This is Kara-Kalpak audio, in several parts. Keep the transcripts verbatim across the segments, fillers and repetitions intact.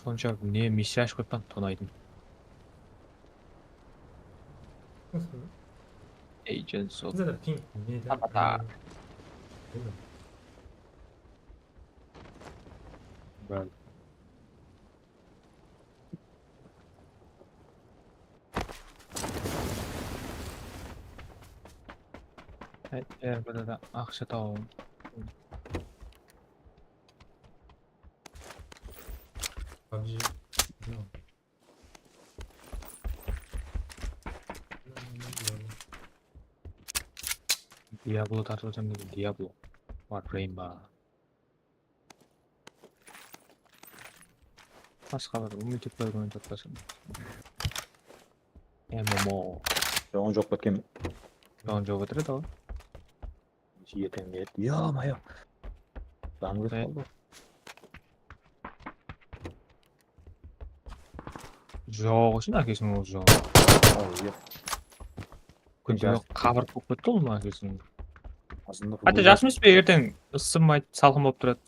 Sonsha ne missiya ashıp qoyıppan, tonaydım. Agents of Bizde de ping nede? Avatar. Bilmiyorum. Bál. Eger bir de aqsha tawıp. PUBG. Diablo tartıp atırman, Diablo. Warframe ba. Basqa bir multiplayer oynap atpasın. M M O. Joǵın joq ketken. Joǵın joq ketedi ǵoy. Erteń keledi. Yo-moyo. Janım ketip qaldı. Joq ushın ákesiniń oǵlı joq. Al, yoq. Kúnde qabır bolıp ketti ol ma ákesiniń. Hátte jas emes pe, erteń ıssımaydı, salqın bolıp turadı.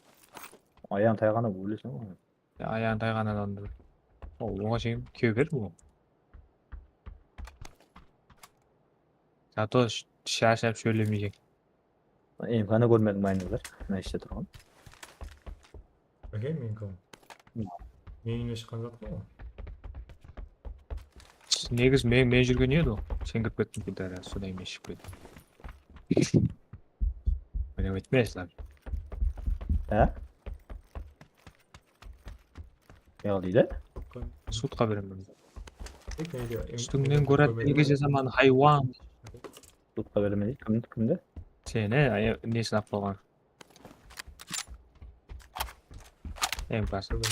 Ayaǵın tayǵanda óleseń ǵoy. Ya, ayaǵın tayǵan adamdı. Ol oǵan shekem kebe berdi ol. Zato sh-, sharshap shólemeydi. M K nı kórmediń ba, endi bir? Mına ishte turǵan. Okey, men kom. Menime shıqqan zat ǵoy ol. Negizi men, men júrgen edi ol. Sen kirip kettiń, Pidara, sodan keyin men shıǵıp kettim. Mine, aytpaysalar. Há? Ne qıl deydi? Sudqa beremen. Tek nege, em-, Ústińnen em-, kóredi, ko'megi telge bar. Jazaman, haywan. Sudqa beremen deydi. Kimdi, kimdi? Seni, ay, nesin alıp qalǵan? M K-sın.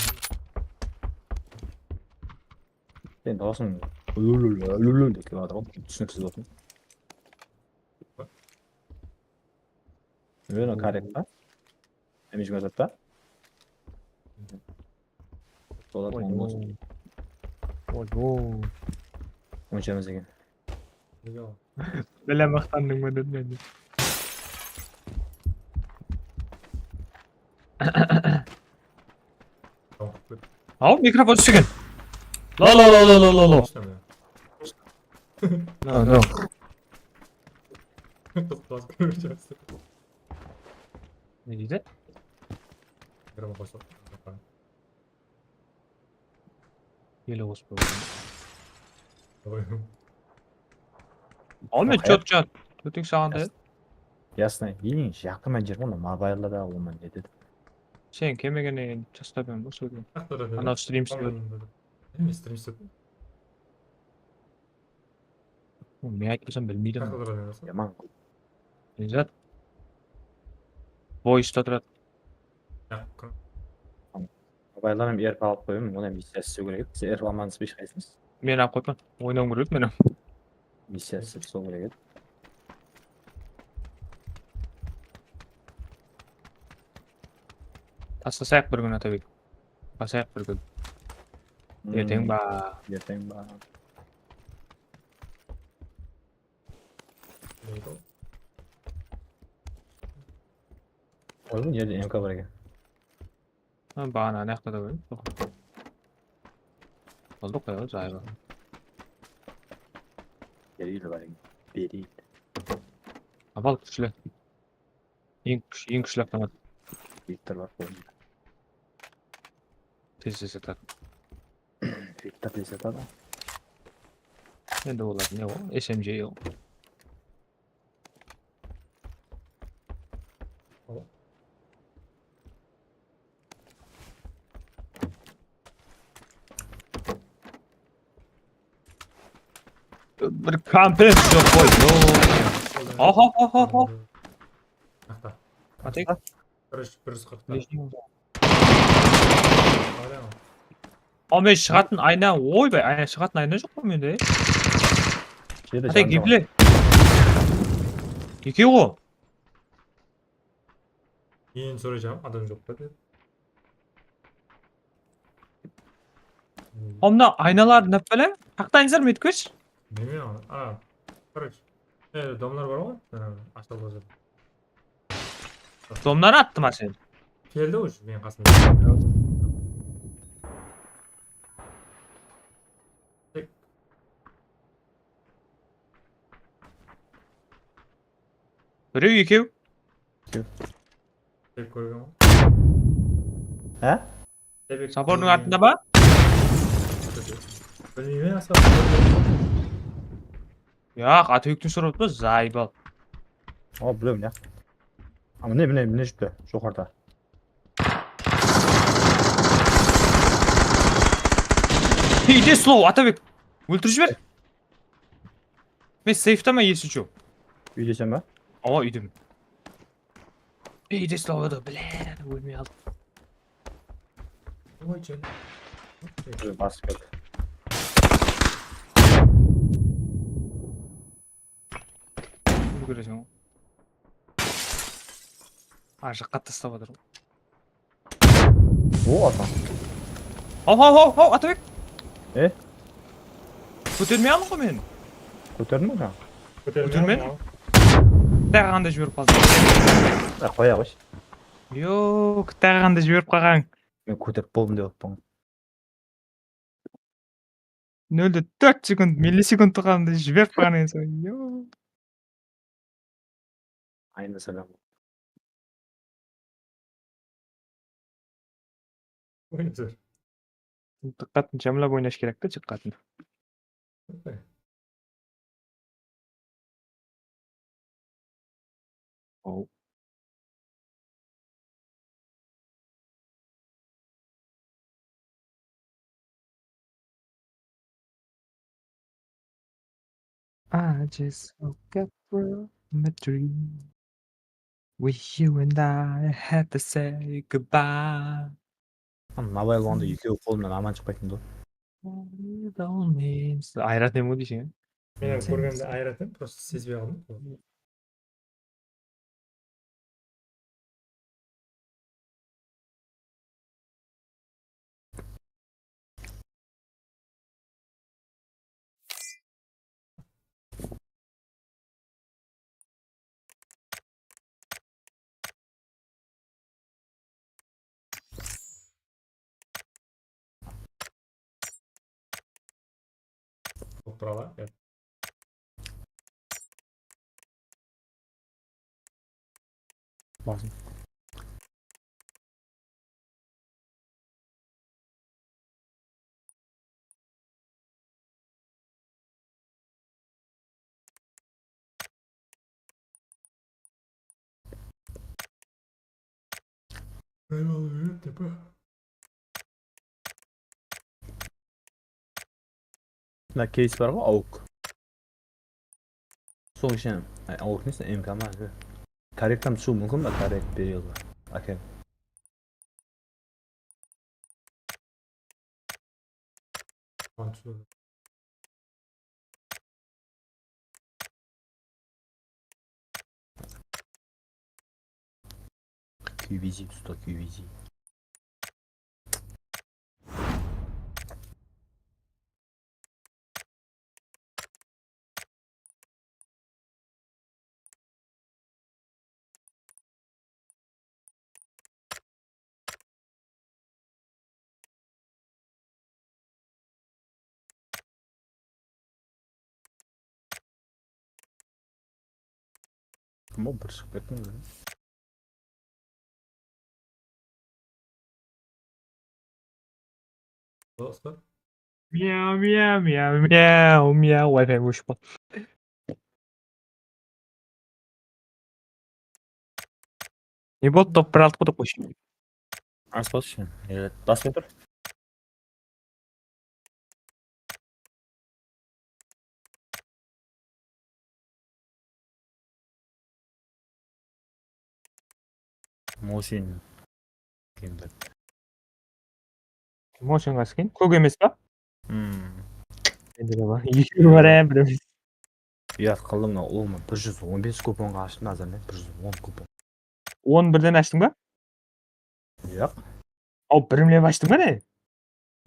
Sen dawısıń lulul, lulul dep kelip atır ǵoy. Túsiniksiz bolsın. Mına karek pa? Emej kórsat pa? Bolat bolmasın. Oy, oy. Onsha emes eken. Bile maqtandıń ba dedim endi. Aw, mikrofon túsken. Lo, lo, lo. No, no. Ne deydi? Ele qosıp qoydım. Aw, men jot, jot. Tóteng saǵan da. Ясно. Eń jaqtırmaydı jer ǵoy, mına mobilda da, onnan netedi. Sen kelmegende endi tastap edim, bos edi. Anaw stream islep. Men stream islep. Men aytpasam bilmeydi. Yaman. Zat. Voice-ta turadı. Mobildan hám erp alıp qoyayın, onı hám missiya islew kerek edi. Siz erp almadıńız ba hesh qaysıńız? Men alıp qoyıppan. Oynawım kerek edi men hám. Missiya islep sol kerek edi. Taslasayıq bir kún, Atabek. Taslayıq bir kún. Hmm. Erteń ba? Erteń ba? Oy, bu jerde M K bar eken. Ha, baǵana anaqta da qoydım. Boldı, qoyayıq, jayıp. Beril bar eken. Beril. Abal kúshli. Eń kúsh-, eń kúshli avtomat. Viktor bar qoyayın. Tez tez atadı. Viktor tez atadı. Endi olar ne o? S M G o. Bir kompens joq qoy. Oho, oho, oho. Maqta. Atek. Bir júz, bir júz qırq. Al, men shıǵatın ayna, oybay, ayna, shıǵatın ayna joq pa mende? Jedi. Atek, janı gibli. Ekew ǵo. Keyin soraysań, adam joq pa dep. Al, mına aynalar ne bále? Taqtańızlar, men etip koyshi. Bilmeymen, a, короче. E, domlar bar ǵoy, janagı, ashıldı. Domlar attı ma sen? Keldi уже meniń qasıma. Birew, ekew. Dep kórgen ǵoy. Há? Sebep Zabordıń kórgen. Artında ba? Bilmeymen, asa. Yaq, Atabekten sorap atpa, zaybal. O, bilem ya. A, mine, mine, mine júripti, joqarıda. Ey, de slow, Atabek. Óltirip jiber. Men seyftaman, если чё. Úydesen ba? Awa, úydemen. Ey, de slow edi, bilá, ólmey qaldım. Oy, jen. Bir basıp ket. Úlgireseń ǵoy. Ar jaqqa taslap atır. O, ata. Haw, haw, haw, haw, Atabek. E? Kótermey aldım ǵoy men. Kóterdiń be sen? Kótermedim. Kúttáǵanda jiberip qaldım. A, qoya qoysh. Yoq, kúttáǵanda jiberip qalǵan. Men kóterip boldım dep atpan. Nol de tórt sekund, millisekund turǵanımda jiberip qalǵan eken. Yoq. Ayna salam. Oynadır. Dıqqatın jamlap oynash kerek ta, dıqqatın. Oh. I just woke up from a dream. Wish you and I had to say goodbye. Mobile Legends-da ekewi qolımnan aman shıqpaytın dı. Ayıratın edi ǵoy deyseń. Men hám kórgenimde ayıratın, просто sezbey qaldım. Topralar. Basın. Mına keys bar ǵoy, awk. Sol ishen, ay, awk nesi, M K ma? Tarek tam tushiwi múmkin ba? Tarek beredi. Aka. Q B Z tusta, Q B Z. Kim ol, bir shıǵıp kettim. Dostlar. Miyaw, miyaw, miyaw, miyaw, miyaw. Wi-Fi óship qaldı. Ne boldı, top bir altı qudıq qoyshı. Aspash, e, basıp tur. Motion. Motionǵa skin. Kók emes pa? Hmm. Endi de bar. Ekewi bar, e, bir emes. Uyat qıldım, mına ulıwma bir júz on bes kuponǵa ashtım, házir men bir júz on kupon. On birden ashtıń ba? Yoq. Aw, birimlep ashtıń ba ne?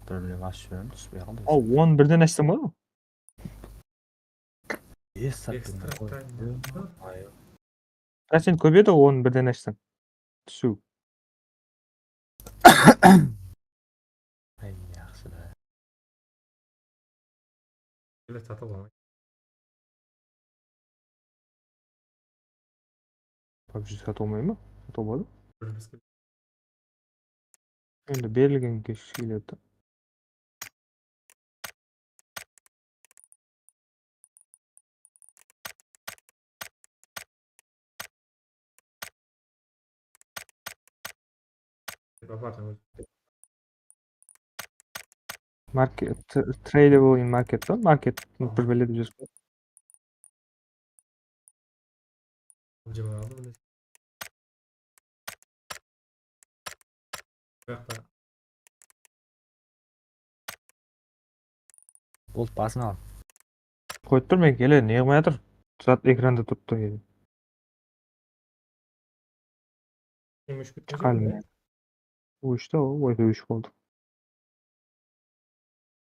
Birimlep ashıp jiberemen, túsip qoyǵan. Aw, on birden ashtıń ba? Yes, Ekstra qoy. time. Ay, Procent kóp edi, on birden ashsań. Túsiw. Ay, yaxshi da. Ele satıp almay. PUBG satıp almay ma? Satıp almadı. Endi berilgen kesh keledi. Market, tradable in market pa? Market bir belgilep júriz. Boldı, basın al. Qoyıp tur, men kele, ne qılmay atır? Zat ekranda turıp tur. Kim úsh ketken Qalın. Óshti, o, Wi-Fi óship qaldı.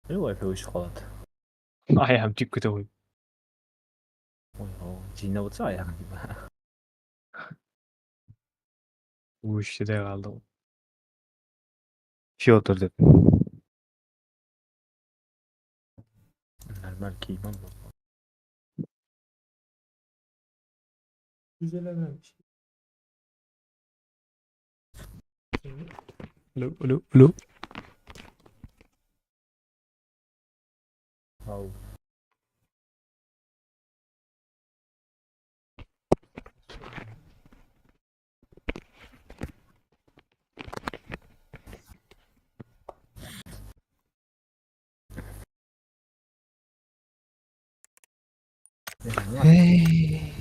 E, Wi-Fi óship qaladı. Ayaǵım tiyip kete qoydı. Oy, o, jıynap otsa ayaǵın. Óshti de qaldı. Fyodor dep. Normal kiyim al. Güzel adam işte. Alo, alo, alo. Au. Ey,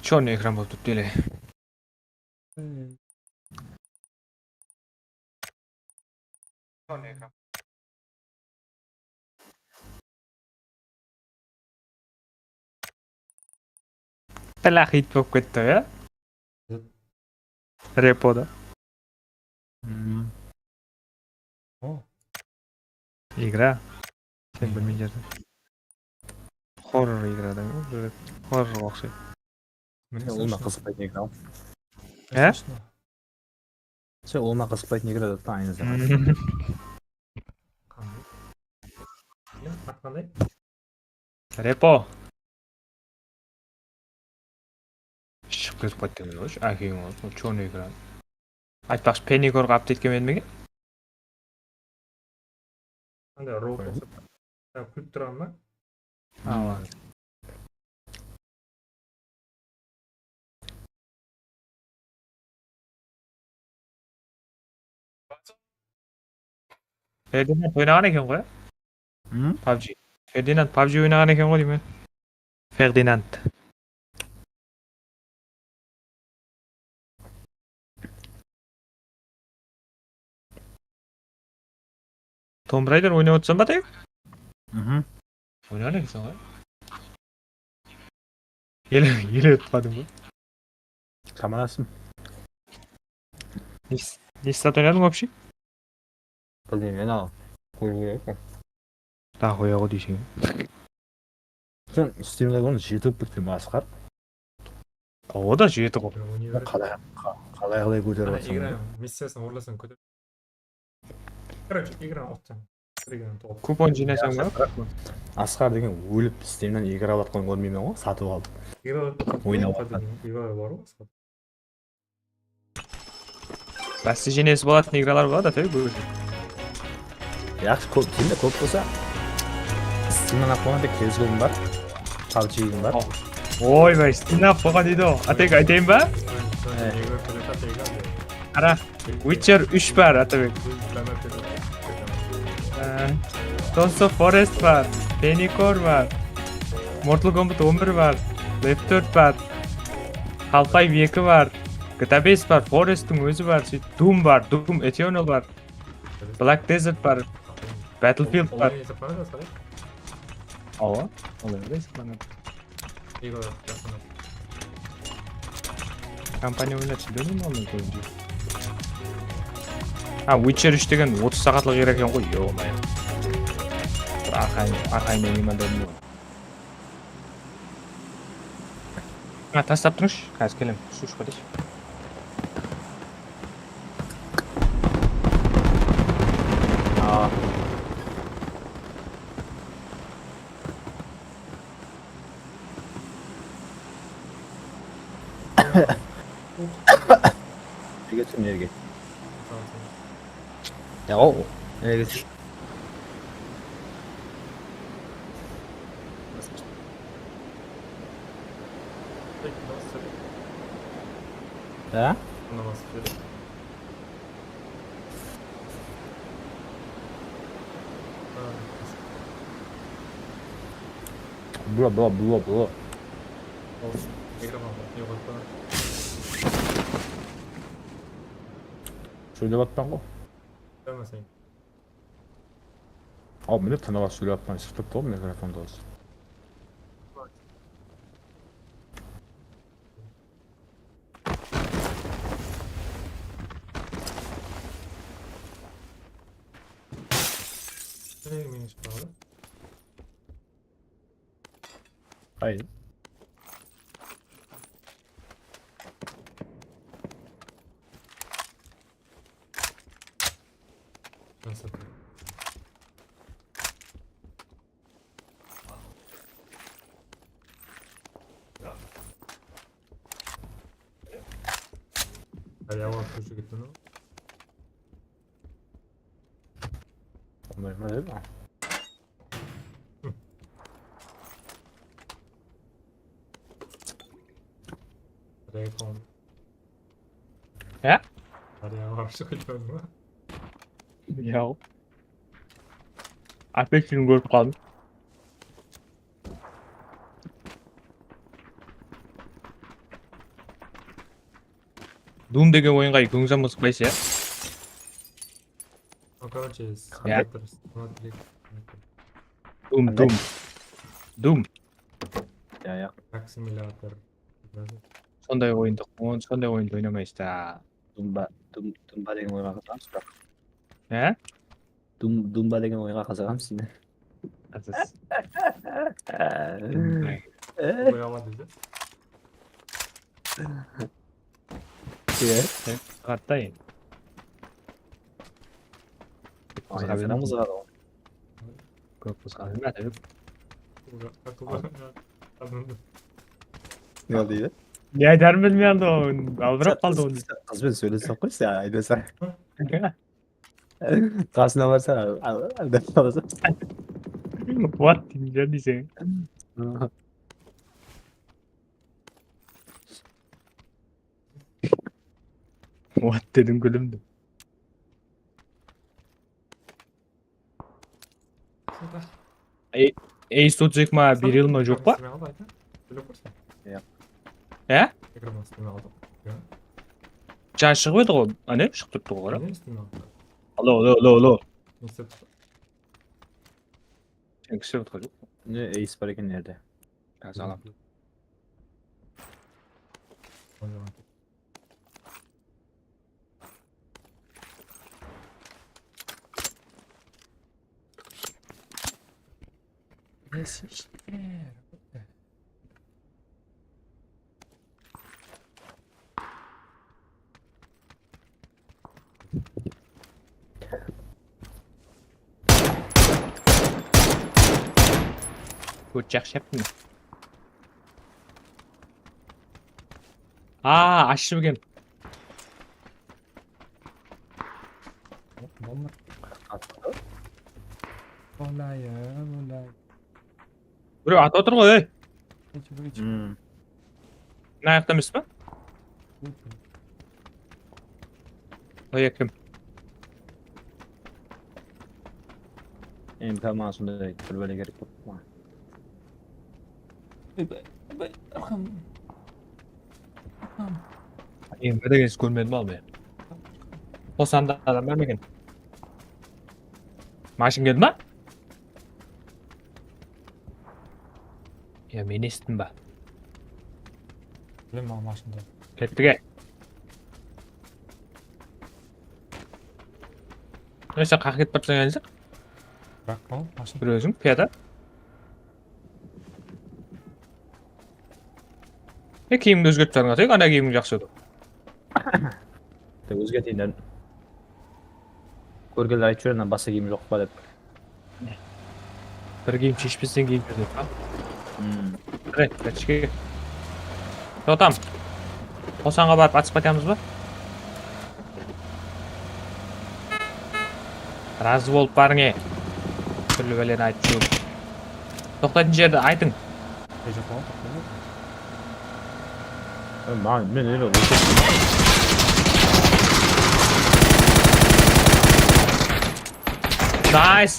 chornıy ekran bolıp turıptı ele. Pláxit bolıp ketti ya. Repoda. Hmm. O. Igra. Sen bilmey júrseń. Horror igradan, bir horrorǵa uqsaydı. Sen ulıwma qızıqpaytın igra. He? Sen ulıwma qızıqpaytın igra da aynı zamanda. Qanday? Ne? At qanday? Repo. Shıǵıp ketip qayttı men, ákeń, ol chornıy ekran. Aytpaqshı, Penny Corp update kelmedi me eken? Qanday robot uqsap? Ha, kúlip turǵan ba? Awa. Ferdinand oynaǵan eken ǵoy. Hmm? PUBG. Ferdinand PUBG oynaǵan eken ǵoy deymen. Ferdinand. Tomb Raider oynap otırsań ba, Tayıp? Mhm. Oynaǵan ekenseń ǵoy. Ele, ele tutpadıń ba? Shamanasım. Ne s-, ne stat oynadıń вообще? Bilmeymen al. Qoyıw kerek pe? Da qoya ǵo deyseń. Sen Steamda onı jeti bolıp ketken ba, Asqar? O da jeti ǵo. Qalay, qa-, qalay, qalay kóterip atsań? Igra missiyasın orlasań kóter. Короче, igra otsań. Kupon jıynasań ba? Asqar degen ólip Steamnan igra alıp atqanın kórmeymen ǵo, satıp alıp. Igra alıp atqan oynap atqan. Igra bar ǵo, Asqar. Báste jenesi bolatın igralar boladı, átew, kóp. Yaqshı, kóp, sende kóp bolsa, Steamnan alıp qoyǵan tek C S G O bar, PUBG bar. Oybay, Steamnan alıp qoyǵan deydi ǵo. Átek, aytayın ba? Qara, Witcher úsh bar, Atabek. Ee, Sons of Forest bar, Penny Corp bar, Mortal Kombat on bir bar, Left four Dead bar, Half-Life eki bar, G T A bes bar, Foresttıń ózi bar, sóytip Doom bar, Doom Eternal bar, Black Desert bar, Battlefield bar. Awa, onday esaplanadı. Kompaniya oynatsa bilmeymen onı kórince. Ha, Witcher úsh degen otız saatlıq igra eken ǵoy, ё-моё. Bir arqayın, arqayın oynayman dedim ǵoy. Ha, tastap turıńızshı, házir kelem, suw iship keteyik. Aa. Nerge tur, nerge? Ya, o, nerge tur? Ya? Bro, bro, bro, bro. Sóylep atpan ǵo. Bilmeseń. Al, mine, tınıp alıp sóylep atpan, shıǵıp turıptı ǵo mikrofon dawısı. Ey, meni shıqaradı. Hayır. Nasıl? Ayawa kúshi ketken ǵo. Onday ma edi? Rayxon. Há? Daryaǵa barıp shıǵıp ketpediń ba? Yaw. Опять seni kórip qaldım. Doom degen oyınǵa ekewimiz hám qızıqpayız, ya? Ну, короче, смотри, смотри. Doom, Doom. Doom. Ya, ya. Как симулятор. Sonday oyındı, on-, sonday oyındı oynamaysız da. Dumba, Dum-, Dumba degen oyınǵa qızıǵamsız ba? He? Dum-, Dumba degen oyınǵa qızıǵamsız ne? Qızıq. Dumba. Qoya ma dedi? Iya. Sen qızıǵadı da endi. Qızıǵa bermey. Qızıǵadı ǵo. Kóp qızıǵa bermey atır. Ne oldı ya? Ne aytarın bilmey aldı ǵo, albırap qaldı ǵo. Qız benen sóylesip qoy sen, aydasań. Qasına barsa, aldap qalasań. What deydi ya deyseń. What dedim, gúlim de. Ey, Ace otız eki ma, Beryl ma joq pa? Bilip qoysań. Iya. He? Ekranın astına aldım. Ya. Jańa shıǵıp edi ǵo, áne, shıǵıp turıptı ǵo, qara. Ne istedin aldın? Alo, alo, alo, alo. Ne istep turdı? Sen kisi otırǵan joq. Ne Ace bar eken nerde? Házir alam. Oynaǵan. Neyse, işte. Kót jaqshı yaptım. Aa, ashshı eken. Bolma. Bolay, bolay. Birew atıp atır ǵoy, ey. Geç, geç. Hmm. Mına jaqta emes pa? Oy, kim? M K maǵan sonday bir bále kerek boldı ma? M K degen siz kórmedim al men. Qosanda adam bar ma eken? Mashın keldi ma? Ya, men esittim ba? Bilmem, maǵan mashın da. Kettik, e. Neyse, qaqıp ketip barsań, endi. Biraq, mashın. Bir óziń, piyada. E, kiyimdi ózgertip talıń, atayıq, ana kiyimim jaqsı edi. Tek ózgerteyin. Kórgenler aytıp júr, anan basqa kiyim joq pa dep. Bir kiyim sheshpeseń kiyip júr dep pa? Hmm. Qare, kachke. Totam. Qosanǵa barıp atıp qaytamız ba? Razı bolıp barıń, e. Túrli báleni aytıp júr. Toqtaytın jerdi aytıń. Ey, joq, toqtaydı. E, ma-, men ele otırdım. Nice.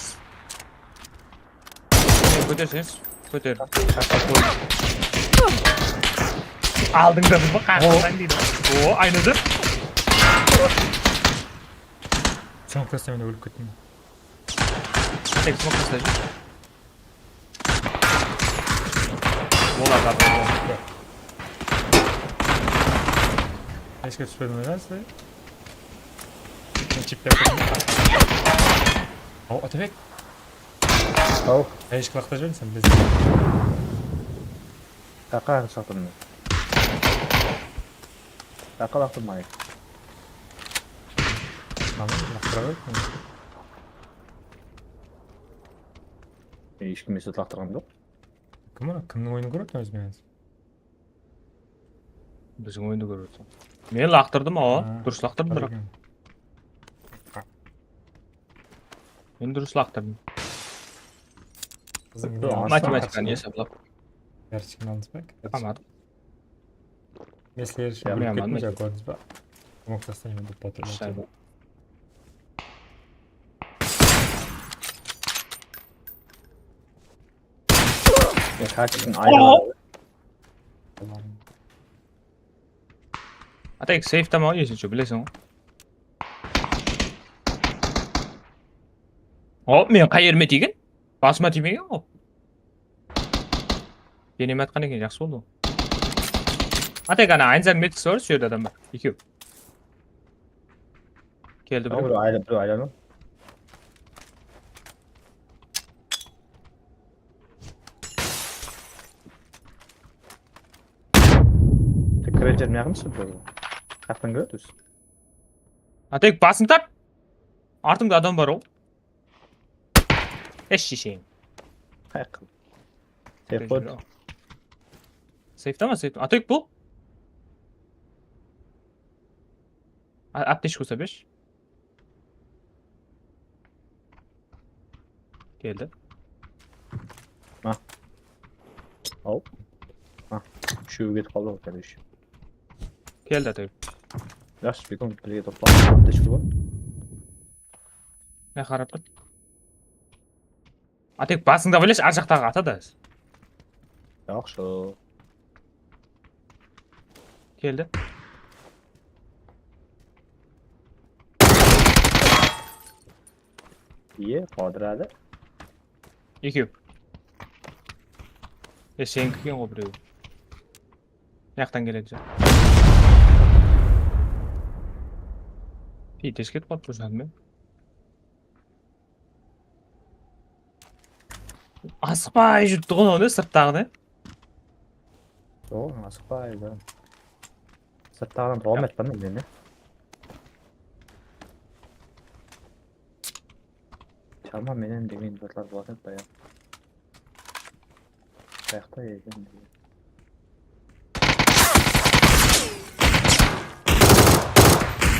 Kóterseńiz, kóter. Aldıńda mı? Qarsań deydi. O, aynadı. Smok tastaymanda ólip kettim. Tek smok tastaydı. Olar da. Eske túspedim, oynasın. Men chiplep kettim. Aw, Atabek. Aw. Ay, eshik laqta júrmeseń, biz. Qaqa laqtırdım. Qaqa laqtırmay. Tamam, laqtıra ber. Ey, hesh kim esat laqtırǵan joq. Kim o? Kimniń oyının kórip atırsań ózińiz? Biziń oyındı kórip atırsań. Men laqtırdım, awa. Ha, durıs laqtırdım, biraq. Men durıs laqtırdım. Biziń matematikani esaplap. Yarchikini aldınız ba? Almadım. Men sizler ushın ólip kettim, kórdińiz ba? Smok tastaymanda potır. Kaçsın, ayrılalım. Atak, seyfte ma, esinshi, bileseń ǵoy. Hop, men qay jerime tiygen? Basıma tiymegen ǵoy. Deneme atqan eken, jaqsı boldı ǵoy. Atak, ana, Aynzar metkisi bar, usı jerde adam bar. Ekew. Keldi birew. Birew ayla, birew aylanıp. Tek kiren jerim yaqın mısın birew? Qaqtan kiredi ózi. Atek, basın tap. Artıńda adam bar ol. Esh, shesheyin. Qay qıl. Seyf qoy. Seyfte ma, seyfte? Atek, bul? A-, aptechka bolsa bershi. Keldi. Ma. Al. Ma. Úshewi ketip qaldı ǵoy, короче. Keldi, Atek. Jaqsı, beton birge toqta. Aptechka bar. Ne qarap tur? Atek, basıńda bilesh, ar jaqtaǵı atadı. Jaqsı. Keldi. Iye, qodıradı. Ekew. E, seniki eken ǵoy birewi. Mıyaqtan keledi. Ey, tez ketip qalıptı janımen. Asıqpay júripti ǵoy, ne, sırttaǵı ne? Joq, asıqpay da. Sırttaǵıdan tawam ettim men de. Shama menen degen zatlar bolar edi bayaǵı. Qayaqta eken?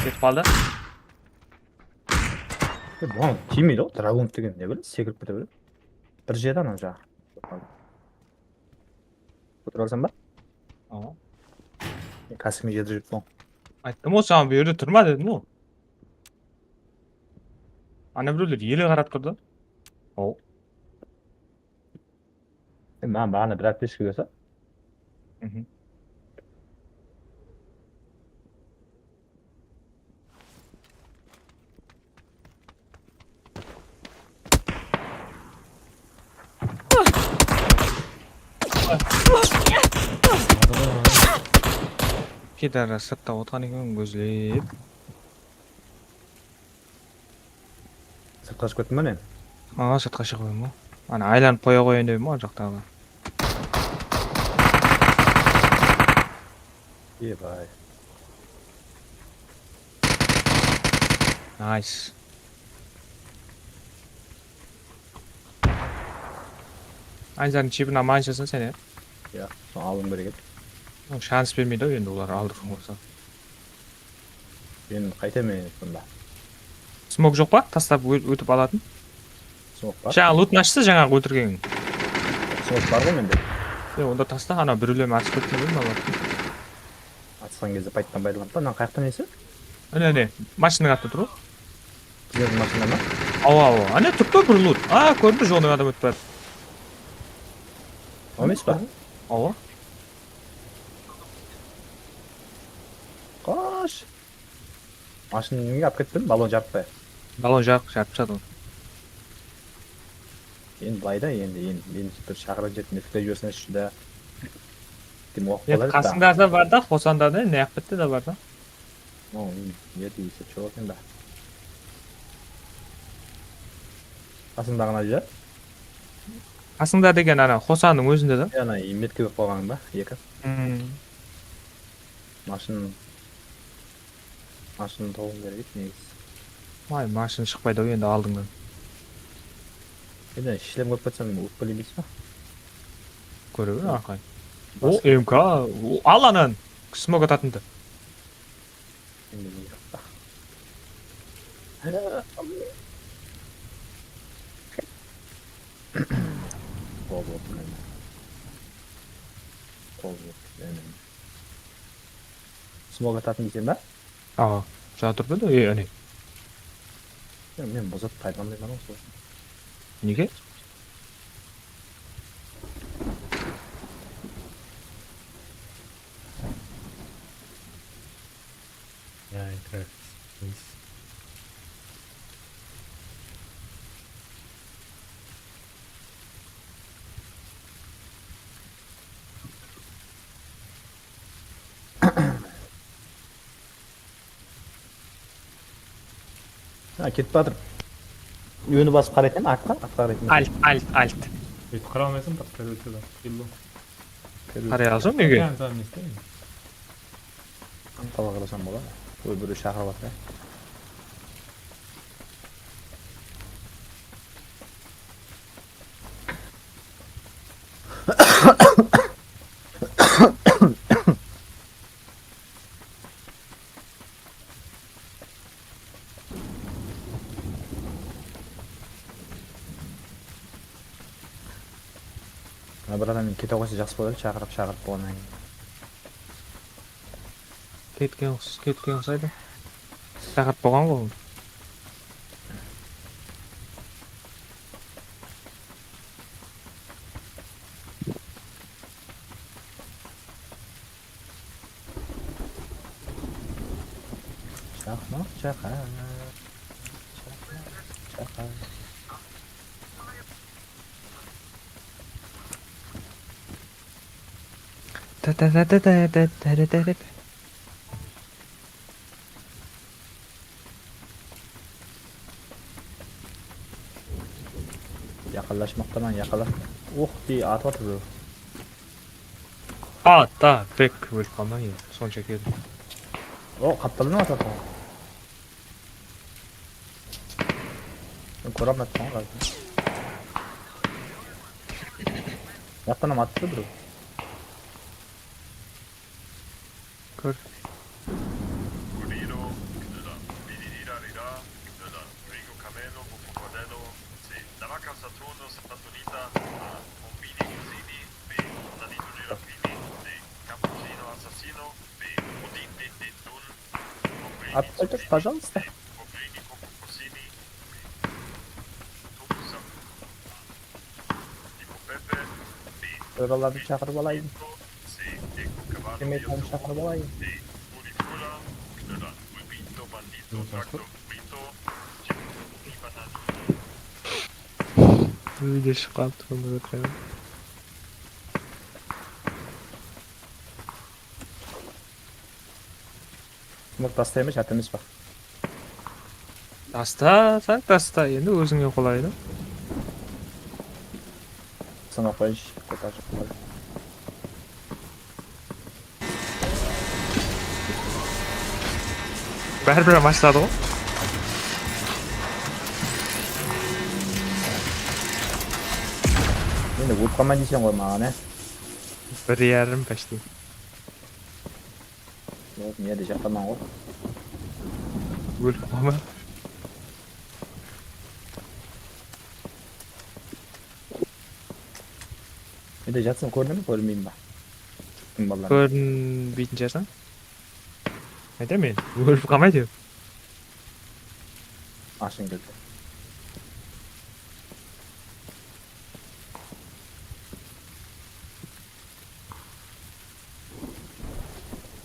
Ketip qaldı. E, buǵan tiymeydi ǵoy, dragon degen ne bileyim, sekirip kete beredi. Bir jedi anaw jaǵı. Kóterip alsam ba? Awa. Kásime jedi júrip soń. Ayttım ǵoy saǵan, bul jerde turma dedim ǵoy. Ana birewler ele qarap turdı. Aw. E, maǵan baǵana bir aptechka berse. Mhm. Pidar sırtta otırǵan eken, kózlep. Sırtqa shıǵıp kettin ba ne? Aa, sırtqa shıǵıp edim ǵoy. Ana, aylanıp qoya qoyayın dedim ǵoy, al jaqtaǵılar. Ebay. Nice. Aynzardıń chibin aman shısın sen, ya? Ya, sonı alıwım kerek edi. Shans bermeydi ǵoy endi olar aldırǵan bolsa. Men qaytamen endi sonda. Smok joq pa? Taslap ó-, ótip alatın. Smok bar. Jańa lutın ashsa, jańa óltirgeniń. Smok bar ǵoy mende. E, onda tasta, ana birewlermen atıp ketken ǵoy, malar. Atısqan gezde payttan paydalanıp ta, mınaw qayaqta nesi? Áne, áne, mashinanıń astında tur ǵoy. Bizlerdiń mashina ma? Awa, awa. Áne, turıptı bir lut. A, kórindi, joldan adam ótip baratır. O emes pa? Awa. Qash. Mashinanı nege alıp ketpedim? Ballon jarıp pa? Ballon jarıq, jarıp tasladım. Endi bılayda, endi, endi, endi bir shaqırıp jep, metkilep jiberseń, shıda. Kim waqıp qalar edi da. Qasıńda da bar da, Xosanda da, ne waqıtta da bar da. O, endi, endi esep joq eken da. Qasıńdaǵına ja? Qasıńda degen ana Xosannıń ózinde da. Ya, ana, metkilep qoyǵanıń ba? Eki. Hmm. Mashın Mashın tawıwım kerek edi negizi. Ay, mashın shıqpaydı-aw endi aldıńnan. Endi shlem kórip ketsem, ótip keleyin deysiz ba? Kóre ber, arqayın. O, M K, o, al anan! Smok atatındı. Endi ne jaqta? Qol bolıp, mine. Qol bolıp, mine. Smok atatın deyseń ba? Awa, jatır da, e, áne. Ya, men buzıp paydalanbayman ǵoy, sol ushın. Nege? Ya, aytır. Ha, ketip atır. Óni basıp qaraytın, artqa, artqa qaraytın. Alt, alt, alt. Óytip qara almaysań, tap, переводтеда. Illo. Qaray alsam nege? Sen, sen ne isteysiń? Artqa qarasam boladı. Óy, birew shaqırıp atır. Ha, bir adam kete qoysa jaqsı bolar edi, shaqırıp, shaqırıp bolǵannan keyin. Ketken uqs-, ketken uqsaydı. Shaqırıp bolǵan ǵoy. Chaqmaq chaqar, chaqmaq chaqar. Yaqınlashmaqtaman, yaqınlash. Uh, dey, atıp atır birew. A, da, bek, ólip qalma, endi, sonsha keldim. O, qaptaldan atıp atır. Men kóre almay atırman ǵoy. Jaqtan ham atıptı birew. Kór. Kuriro, kdra, biririra, rira, kdra, rigo kameno, popopadelo, si, davaka saturno, saturnita, a, bombini, cusini, bi, tanito, girafini, si, cappuccino, assassino, bi, udin, din, din, dun, bombini, Отпойте, cusini, пожалуйста. Bi, bombini, coco, cusini, bi, tubu, sam, Oralardı shaqırıp alayın. Demek, onı shaqırıp alayın. Video shıǵıp qaldı, sonda ótiremen. Smok tastayın ba, shárt emes pa? Tastasań, tasta, endi ózińe qolaylı. Sınap qoyınshı, qoytaqshı. Báribir-aq ashıladı ǵoy. Endi ólip qalmay deyseń ǵoy maǵan, á? Bir yarım почти. Yoq, mıyaqta jaqtaman ǵoy. Ólip qalma. Mında jatsam kórine me, kórinbeyme ba? Jurttıń balaları. Kórinbeytin shıǵarsań. Aytaman men, ólip qalmaydı. Ashıń keldi.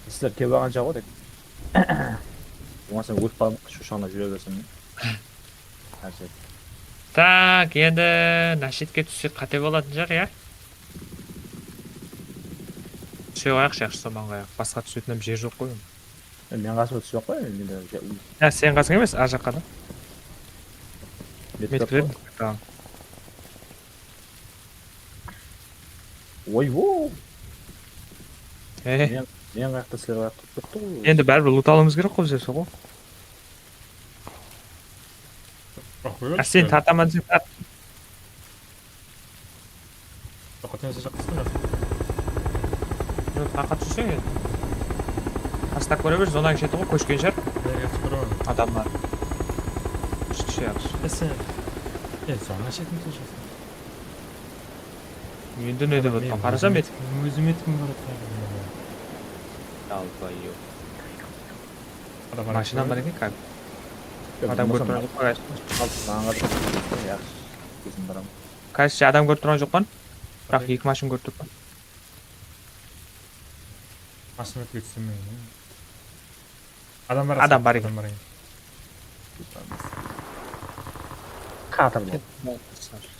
Sizler kep alǵan shıǵar ǵoy tek. Bolmasa ólip qalıp shoshaǵına júre bersin. Házir. Tak, endi nashetke tússek qáte bolatın shıǵar, ya? Túse qoyayıq, jaqsı, soman qoyayıq. Basqa túsetin jer joq ǵoy. E, men qasıma túsip aq qoy, endi. Ya, sen qasıń emes, ar jaqqa da. Metik berdim. Tamam. Oy, o. E. Men, men qayaqta, sizler qayaqta turıp ketti ǵoy. Endi báribir lut alıwımız kerek ǵoy, bizler sol ǵoy. Aq, qoyıp. A, sen tartaman deseń, tart. Joq, sen jaqqa tústin, jaqsı. Joq, taqqa tússeń endi. Tastap kóre ber, zonaǵa sheti ǵoy, kóshken shıǵar. E, jaqsı kóremen. Adamlar. Kúshli, jaqsı. E, sen, e, zona shetin túseseń. Endi ne dep atırman? Qarasam, men ózim etkim bar atırman. Dalbayob. Mashinam bar eken, kál. Adam kórip turǵan joq pa, kál? Maǵan qarasam, jaqsı, ózim baraman. Kál, adam kórip turǵan joq pa? Biraq eki mashina kórip turıppan. Mashina kórip tursam men. Adam bar, adam bar eken. Kadr bar.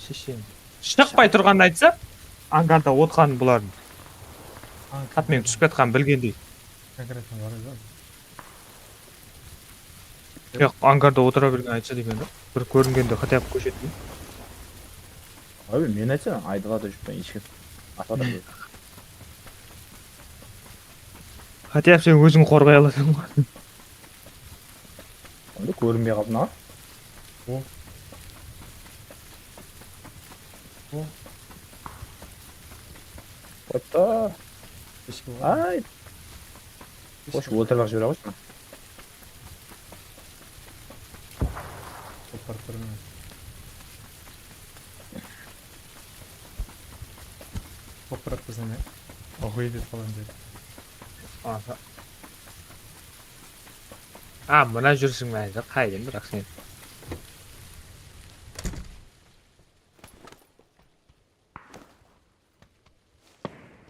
Sheshen. Shıqpay turǵanın aytsa, angarda otqanın bulardıń. At menen túsip kiyatqanın bilgendey. Yoq, angarda otıra bergen aytsa deymen da. Bir kóringende, хотя бы kóshedi. Abi, men aytsam, aydalada júrip, men eshkim. Atada. Хотя бы sen óziń qorǵay alasań ǵoy. Onda kórinbey qaldı maǵan. O. O. Otta. Eshkim bar. Ay. Xosh, óltirip-aq jibere ǵoyshı. Qop barıp turman. Qop barıp tursań ya. Oxuy dep qalan jeri. Aha. A, mına júrisiń mende, qaydan biraq sen?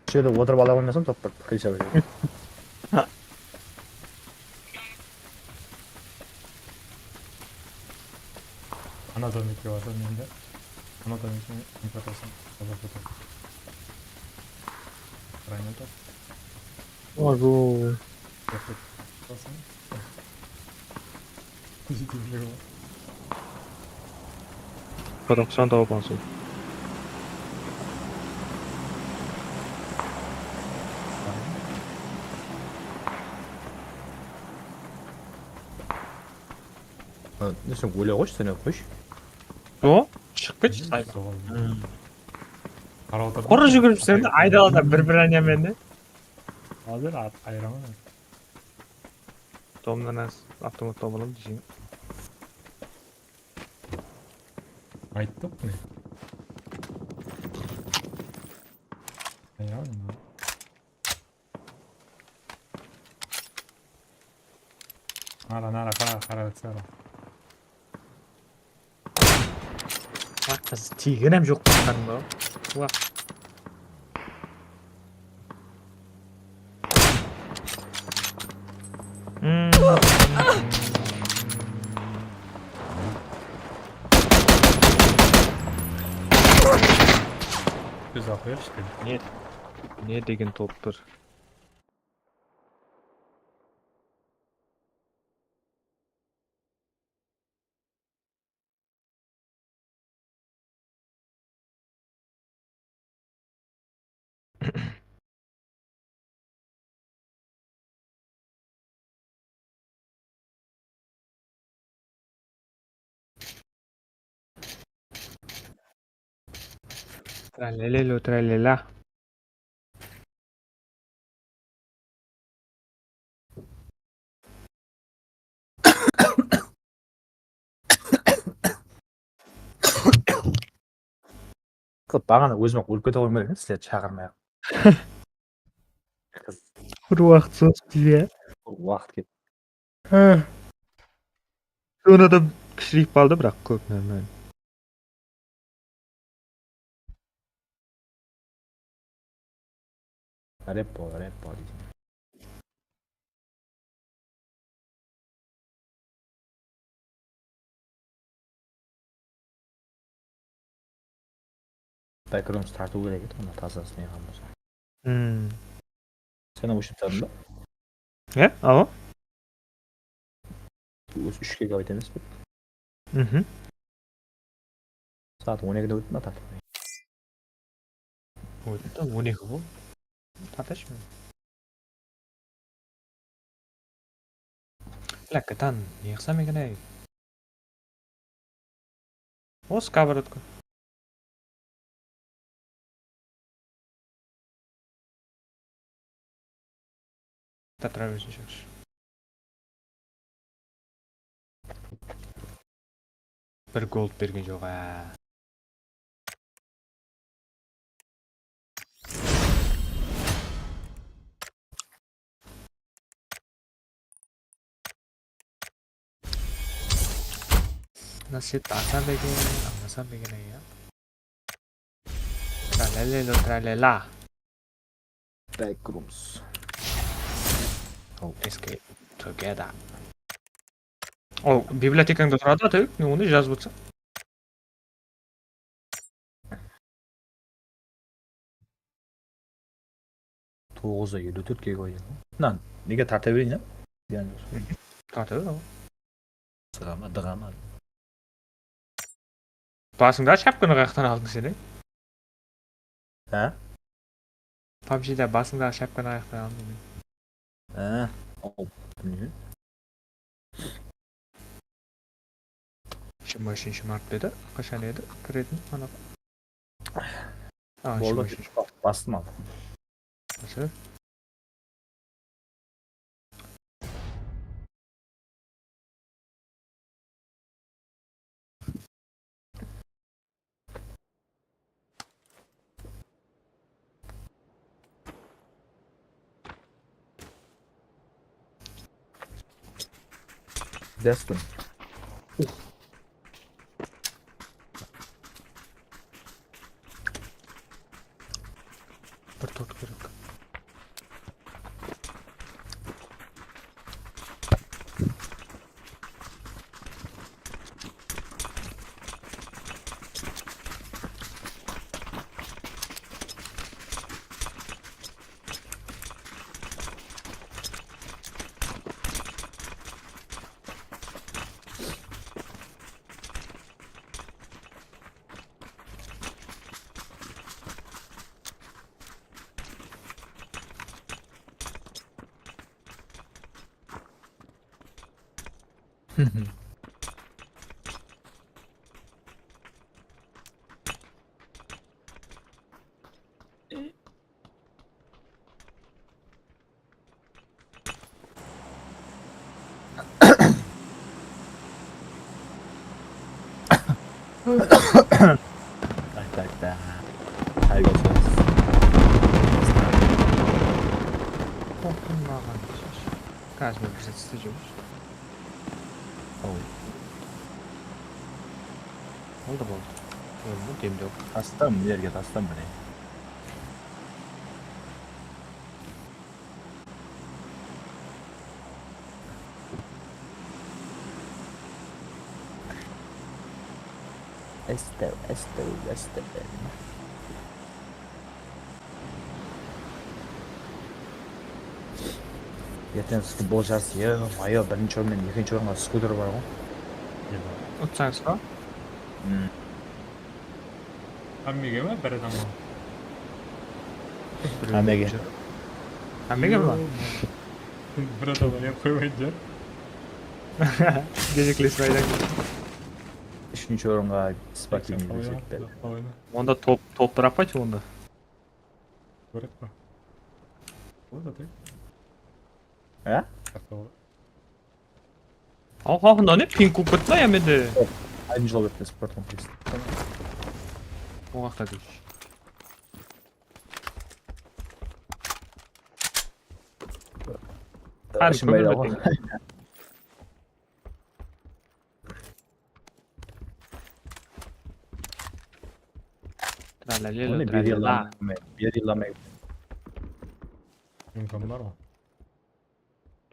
Usı jerde otırıp ala qoymasam, top bir qıysa bir jerde. Ana domekke barsam endi. Ana domekke infotasın. Qarayın endi. Ой, bu. Qozaqstan tawıp alsın. Ne sen óyle qoyshı, sen qoyshı. O, shıǵıp ketshi. Qurı júgirip júrseń de, aydalada bir-bir ányamen de. Házir at ayıraman. Tomnan az avtomat tawıp alam deseń. Ayttıq mine. Ayıraman. Nara, nara, qara, qara, qara. Baq, qız, tiygin hám joq baqtanıń ba? Wah. Hmm. Biz aqıyıq ishte. Ne, ne degen top bir. Tralelelo, tralela. Qılıp, baǵana ózim-aq ólip kete qoyıwım kerek edi, sizlerdi shaqırmay-aq. Bir waqıt sozıptı, ya. Waqıt ketti. Ha. Sonı da kishireyip qaldı, biraq kóp, normal. Rep bol, rep bol deydi. Backrooms tartıw kerek edi, onı tazasın ne qılmasa. Hmm. Sen oshıp taradın ba? Ya, awa. Ózi úsh gigabayt emes pe? Mhm. Saat on ekide ótti ma tartıp? Ótti, on eki bol. Tartayshı men. Blakkadan ne qılsam eken, ey? O, сковородка. Tatıra bersin, shaqshı. Bir gold bergen joq, á. Nasip alsam eken, almasam eken, ya. Tralalelo, tralala. Backrooms. Oh. Escape together. O, bibliotekańda turadı, atayıq, ne onı jazıp otsa. Toǵız da eliw tórtke qoydı. Mınan, nege tarta bereyin, ya? Tarta ber, awa. Sıǵama, dıǵama. Basıńdaǵı shapkanı qayaqtan aldıń sen, e? Há? PUBGda basıńdaǵı shapkanı qayaqtan aldıń men. Há? Al, bilmeymen. Jigirma úshinshi mart dedi. Qashan edi kiretin anaqa? A, boldı, jigirma úshinshi. Bastım al. Qashan? Destin. Bir tot kerek. Tak, tak, tak. Hayırlı olsun. Qorqınbaǵan. Házir bir zat isleyjekpin. Al. Boldı, boldı. Boldı, demde. Taslam, jerge taslam, mine. Esto, esto, esto. Erteń futbol jarısı, yo-mayo, birinshi orın menen ekinshi orınǵa skuter bar ǵoy. Utsańız ba? Hmm. Hámmege me, bir adamǵa? Hámmege. Hámmege me? Yo, bir adamǵa ne qoymaydı jar. Gezeklesip aytań. Úshinshi orınǵa sportivnıy dep jetpedi. Onda top, top bırakpaydı onda. Bırakpa. Boladı. Há? Bırakpa. Aw, aw, mına ne, ping kóp ketip ya mende. Aydın jol ketpes, pardon, please. O waqıtta deydi. Hadi, ishim kóbirmedi. Tralalelo, tralalelo. Beri lamay, beri lamay. Imkan bar ma?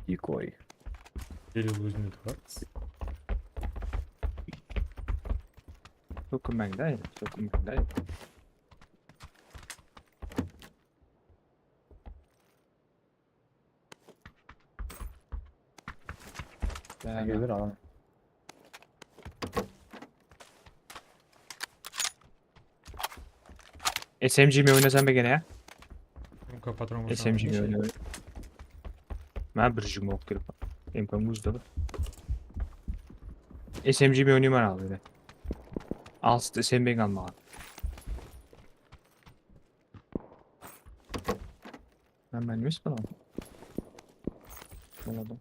Dikoy. Beri ózinde tur. Sókinmeń da, sókinmeń da. Sen gel, alam. S M G me oynasam eken, ya? Kóp patron bolsa. S M G me oynayman. Maǵan bir jigirma oq kerek. M K ózde bar. S M G me oynayman al, dedi. Alsıdı S M G almaǵan. Menen emes pe mınaw? Boladı.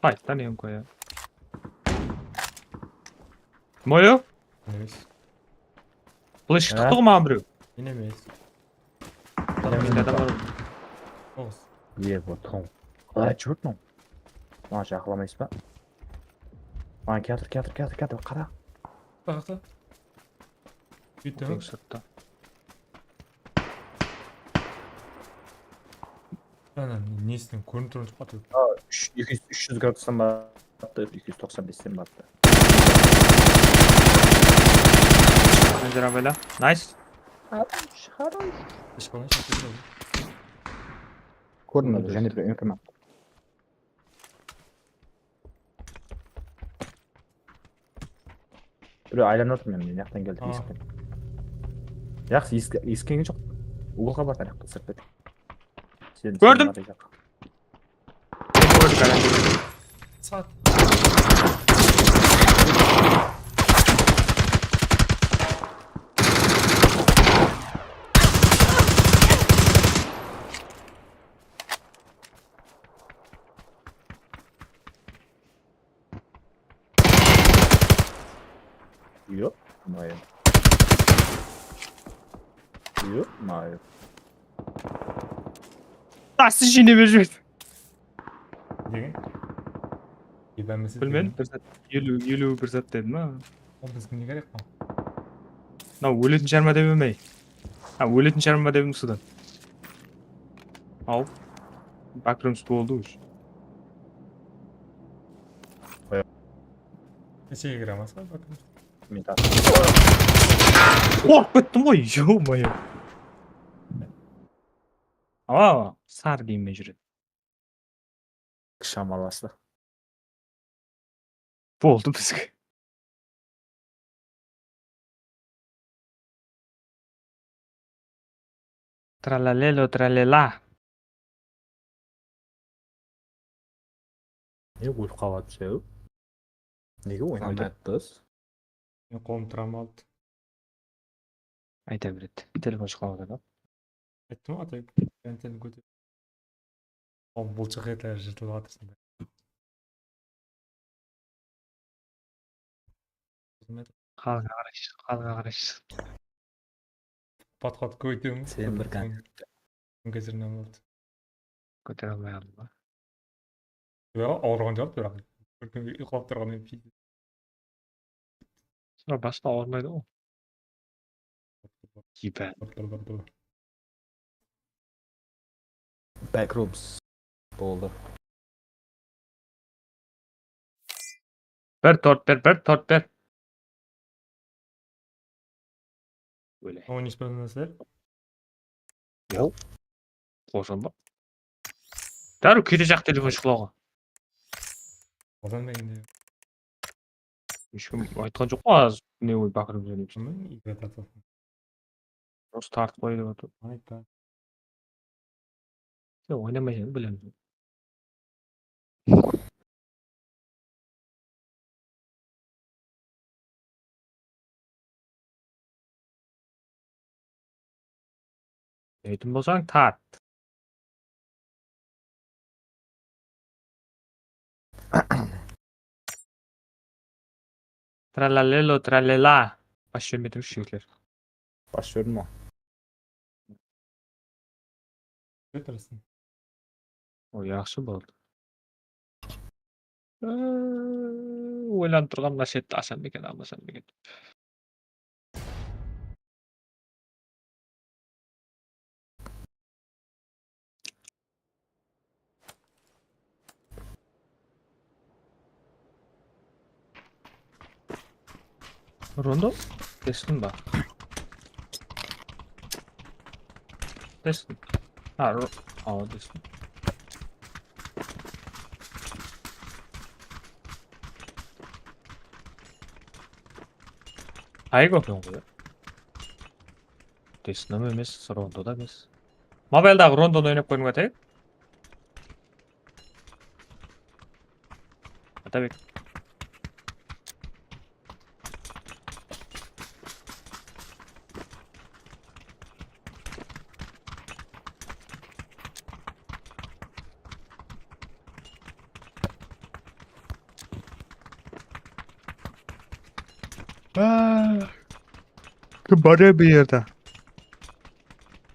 Qayttan M K ya. Moyo? Emes. Flash tıqtı ǵo maǵan birew. Men emes. Mende adam bar. Oǵuz. Ye, bu toń. Qalay júrip mınaw? Maǵan jaqınlamaysız ba? Maǵan kiyatır, kiyatır, kiyatır, kiyatır, qara. Baqta. Bitti. Teń sırtta. Ana, nesinen kórinip turıp atır. A, úsh, eki júz, úsh júz gradustan battı, eki júz toqsan besten battı. Panjara bela. Nice. Хорош, хорош. Ishqalan shaqırdı. Kórdim, jáne bir M K man. Birew aylanıp atır, men, men jaqtan keldi, esikten. Jaqsı, esik, esik kelgen joq. Ugılǵa bar, ayaqta sırtpa. Kórdim. Sat. Ё-моё. Ё-моё. Nasıl jineme júrdi? Degen? Bilmedim, bir zat, eliw, eliw bir zat dedim ha. Ol bizge ne kerek ǵo? Mınaw óletin shıǵarma dep eme. Ha, óletin shıǵarma dedim usıdan. Al. Backrooms boldı ush. Nesege kire almasız ba backrooms? Men tap. Qorqıp kettim ǵoy, ё-моё. Awa, awa, sarı kiyimmen júredi. Shamalası. Boldı bizge. Tralalelo, tralela. Ne ólip qalıp atır? Nege oynamay atırız? Men qolım travma aldı. Ayta beredi. Telefon shıǵıp atır da. Ayttım ǵoy, atay. Antenni kóter. Oǵlım, bulshıq ete jırtılıp atır sonda. Xızmet. Xalıq aqırayshı, xalıq aqırayshı. Podxod kóbeytiwim. Sen bir kán. Házir ne boldı? Kótere almay qaldım ba? Yoq, awırǵan joq, biraq. Bir kún uyqılap turǵannan keyin. Sonra basqa awırmaydı ǵoy. Dur, dur, dur, dur. Backrooms. Boldı. Bir tort ber, bir tort ber. Óle. Oynayıp atırsalar. Yoq. Qoşılma. Dárriw ketejaq telefon shıqlawǵa. Odan da endi. Hesh kim aytqan joq ǵoy, az ne oy baqırıp júremiz. Kim igre tartıp atır? Dost tartıp qoy dep atır. Aytpa. Sen oynamaysań, bilemiz. Deytin bolsań, tart. Tralalelo, tralela. Bas júrmedińiz, jigitler. Bas júrdim. Ketirsin. O, yaqshı boldı. Ee, oylanıp turǵan mına shetti asham eken, almasam eken. Rondo? Destin ba? Destin. Ha, ro-, awa, destin. Ayık okıyorum. Destin emes, rondo da emes. Mobildaǵı rondonı oynap kóriń, atayıq. Atabek. Aa, kim bar ya bu jerde?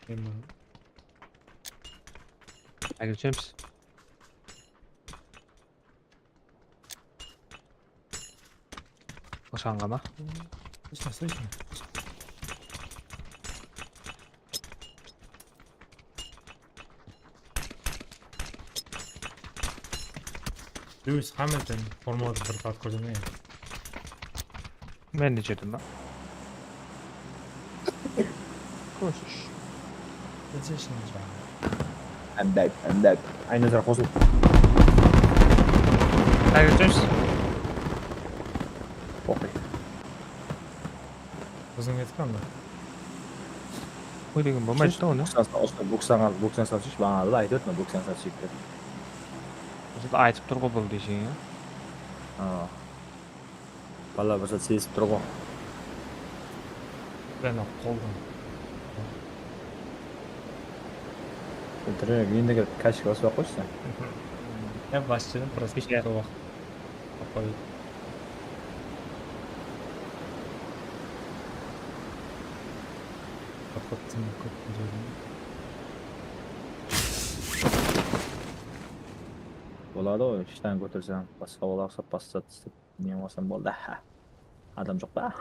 Men barman. Ákelshemiz. Oshanǵa ma? Слышно, слышно. Lewis Hamilton formalı bir zat kórdim ya. Men de jedim ba? Kóshish. Ketishin jaǵı. I'm back, I'm back. Aynazar qosıl. Qayerge ketiyoruz? Oqıy. Bizden ketip qaldı. Qoy degen bolmaydı da onı. Buksan sal, usta, buksan al, buksan sal shısh, baǵana da aytıp otırman, buksan sal shısh dep. Usta aytıp tur ǵoy bul deseń ya. Ha. Bala bir sal sezip tur ǵoy. Ben aq qoldan. Trenerge endi kirip kashka basıp aq qoyshı sen. Ya basshıdan prospekt waqıt. Qoy. Qoqıttım, qoqıttım. Boladı ǵoy, shtan kóterseń, basqa bola uqsap, bassa tistep, ne qılsam boldı. Adam joq pa?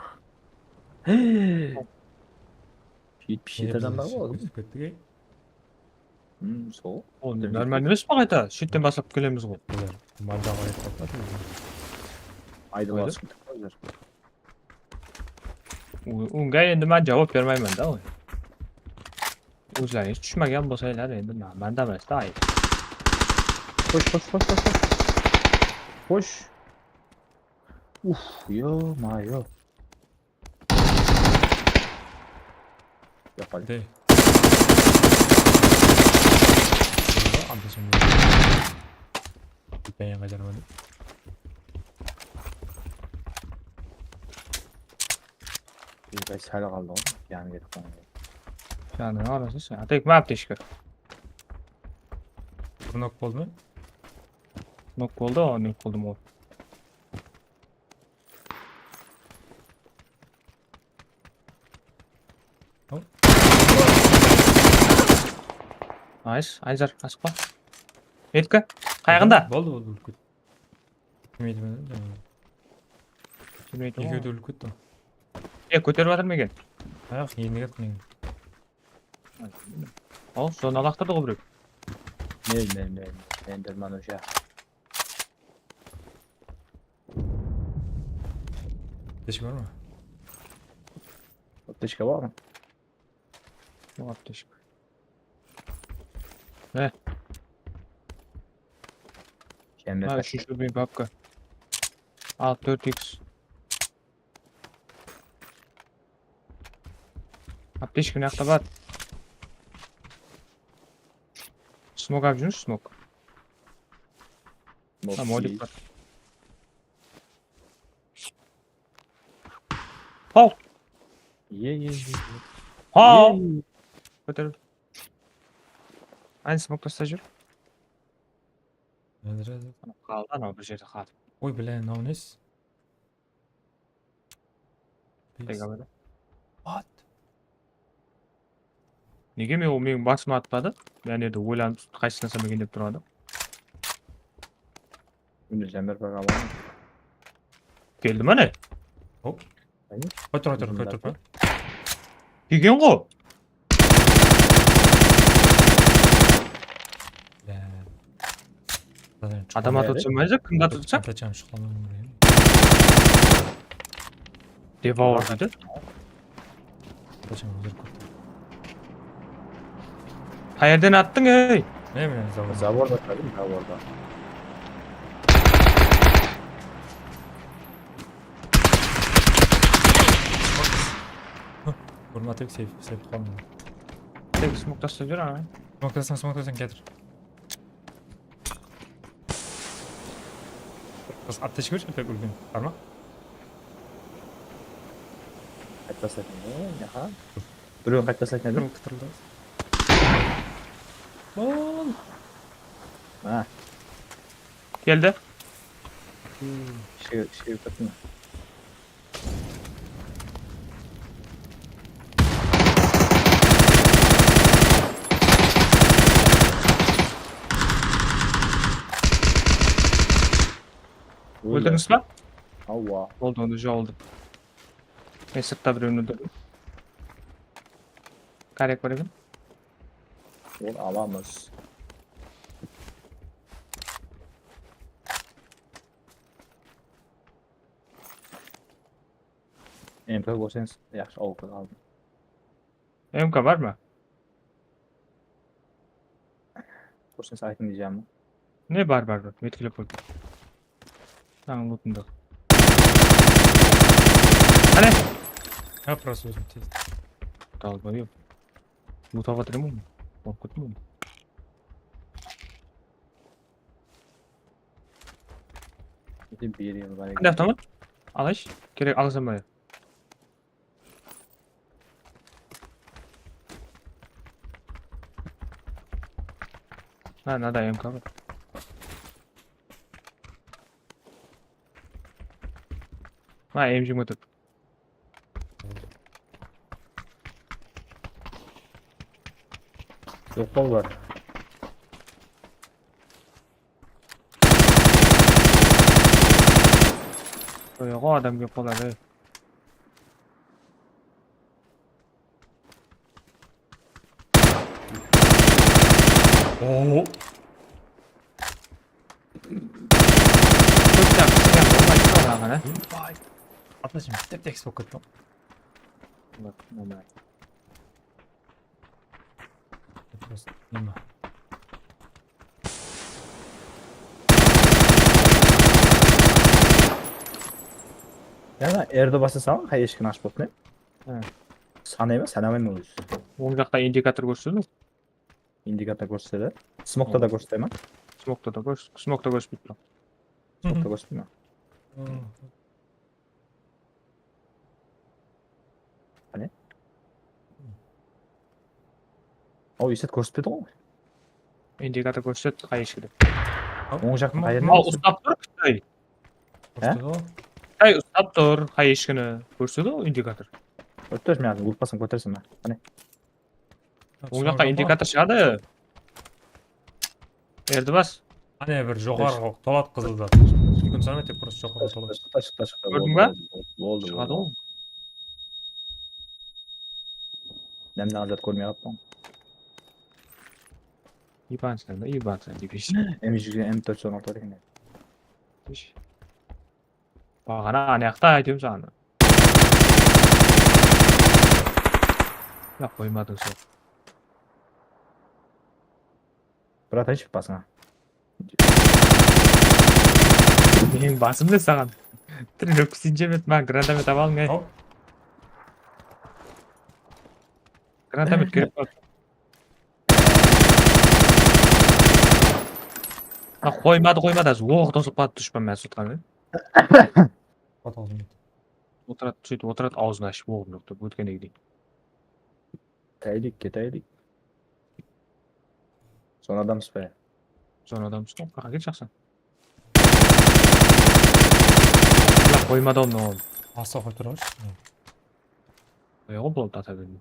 Jetpis jeti adam bar ǵoy. Ótip kettik, ey. Hmm, sol. O, normal emes pa qayta? Shetten baslap kelemiz ǵoy. Manda bar edi. Aydıp alıp kettik ǵoy bizler. Onga endi men juwap bermeymen da, oy. Ózleri túsmegen bolsaylar endi, men, manda emes da, ayıp. Qosh, qosh, qosh, qosh, qosh. Qosh. Uf, yo-mayo. Yo'qol. De. Anda sonda. Bitta yangi jarmadi. Bizde sal qaldı ǵoy. Yanı ketip qaldı. Janı arası sen. Tek map teşki. Bir nok boldı ma? Nok boldı, o nok boldı mı? Nice, Aynazar, asıqpa. Metka, qayıǵında? Boldı, boldı, boldı. Kótmeydi men. Kótmeydi. Ekewi de ólip ketti. E, kóterip atır ma eken? Ayaq, endi ketken. Al, sonı alaqtırdı ǵoy birek. Men, men, men, men, Enderman уже. Aptechka bar ma? Aptechka barmı? Yoq aptechka. Ne? Mına úshinshi úlken papka. Al, tórt iks. Aptechka mına jaqta bar. Smok alıp júrmiz, smok. Ha, modik bar. Haw! Ye, ye, ye, ye. Haw! Ye, ye. Kóter. Aynı smok tastap júr. Házir, házir. Qaldı anaw bir jerde qatıp. Oy, bля, mınaw nesi? Tek abadı. What? Nege men, ol meniń basıma atpadı? Men erde oylanıp qaysısına salsam eken dep turǵan da. Endi Jámir bir alamın. Keldi ma ne? Hop. Aynen. Qoy tur, qoy tur, qoy tur, qoy. Kelgen ǵo. Ya. Adam atıp atsa, kimdi atıp atsa? Atacağım şu qalın buraya. Devour deydi. Atacağım, házir kórdim. Qayerden attıń, ey? Ne bileyim, zaborda. Zaborda atladım, zaborda. Burma tek seyf, seyf qalmadı. Tek smok taslap júr, a? Smok taslań, smok taslań, ketir. Bas, aptechka bershi, aptek úlken. Bar ma? Qaytı taslaytın edi, aha. Birewin qaytı taslaytın edi. Birewin qıtırıldı. Bol. Ha. Keldi. Ishke, ishke kirdi. Óldi. Óldirdińiz ba? Awa. Boldı, onı jawıldı. Men sırtta birewin óldirdim. Kárek bar eken. Ol alamız. M K bolsańız, yaqshı, awqat aldım. M K bar ma? Kórseńiz aytıń deyjekmi? Ne bar, bar, bar. Metkilep qoy. Mınań lutımdı. Qáne? Ha, prosta ózim tez. Dalboyep. Lut alıp atırman. Qorqıp kettim. Qanday avtomat? Alaysh. Kerek, alasań ba? Ha, mınada M K bar. Ha, M jigirma tórt. Joq, qol bar. Qoya ǵo, adam kelip qaladı. Oo. Kóp jaqsı kishiden bolmaydı ǵo, aǵa, ne? Atlasın, tep-tekis bolıp kettim. Bak, nima? Просто nima? Yana R-di basasań, qay eshikini ashıp otır. He. Sanay ma? Sanamayman ózi. Oń jaqta indikator kórsetedi. Indikator kórsetedi. Smokta da kórsetedi ma? Smokta da kórs-, smokta kórsetpeydi. Smokta kórsetpeydi ma? Qáne? Aw, eset kórsetpedi ǵoy. Indikator kórset, qay eshikte. Oń jaqtın qayerden? Al, uslap tur, Qıtay. He? Qıtay uslap tur, qay eshikini kórsetedi ǵoy indikator. Óttir, men házir gulpasın kótersem, qáne. Oń jaqta indikator shıǵadı. Erdi bas. Áne bir joqarı tolat qızılda. Úlken sanamay tek prosta joqarı tolat. Shıqtı, shıqtı, shıqtı. Kórdiń ba? Boldı, boldı. Shıǵadı ǵoy. Námdaǵı zat kórmey qalıppan. Ibansan da, ibansan, debesh. M jigirma, M tórt júz on altı bar eken. Baǵana anayaqta aytıwım saǵan. Ya qoymadıń sol. Bir atayınshı basıńa. Meniń basım ne saǵan? Trenirovka isleyinshi emes, maǵan granatomет alıp alıń, ey. Al. Granatomет kerek bar. Ha, qoymadı, qoymadı, házir oqı tosılıp qaladı dushpan, men sotqan. Otıradı, sóytip otıradı, awzın ashıp, oǵın joq dep, ótkendegideyin. Ketaylik, ketaylik. Son adamsız ba? Son adamsız ǵoy, qaqa ket jaqsı. Ya, qoymadı onı, oǵlum. Asa qoyıp turǵanshı. Oyaǵı boldı ata berdim.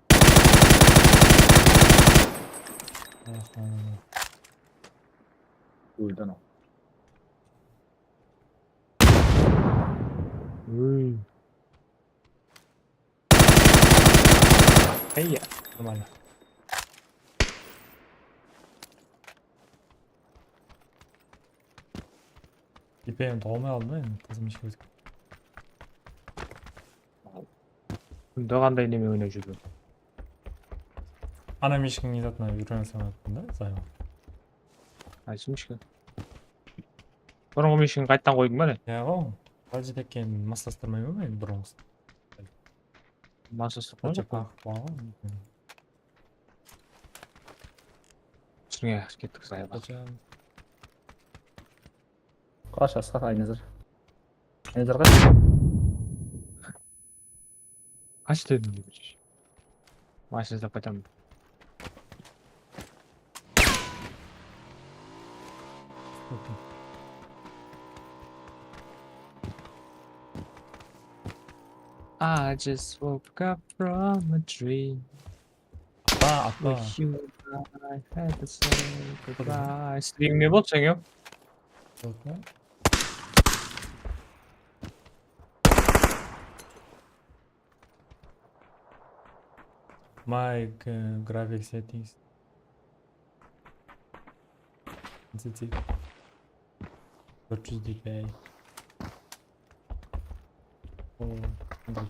Aha. Óldi anaw. Ey. Hey ya, normalno. Ipeyim tolmay aldı ma endi, qızım ishke ótip. Kúnde qanday neme oynap júrgen? Ana Mishkań ne zatına úyrenip atırman da, Zayma. Qaysı Mishka? Burınǵı Mishkań qayttan qoydıń ba ne? Ya, o. Qalay jetekken maslastırmayman ba endi burınǵısın? Maslastırıp qoyıń. Qaǵıp qoyǵan. Túsine kettik, Zayma. Qash, Asqar, Aynazar. Aynazar, qash. Qash dedim. Mashina izlep qaytaman. I just woke up from a dream. Atla, atla. With you, I had the same goodbye. Streamge bolsań ya. Yok ya. My, uh, graphic settings. Sensitive. Dört júz D P I. O, qanday?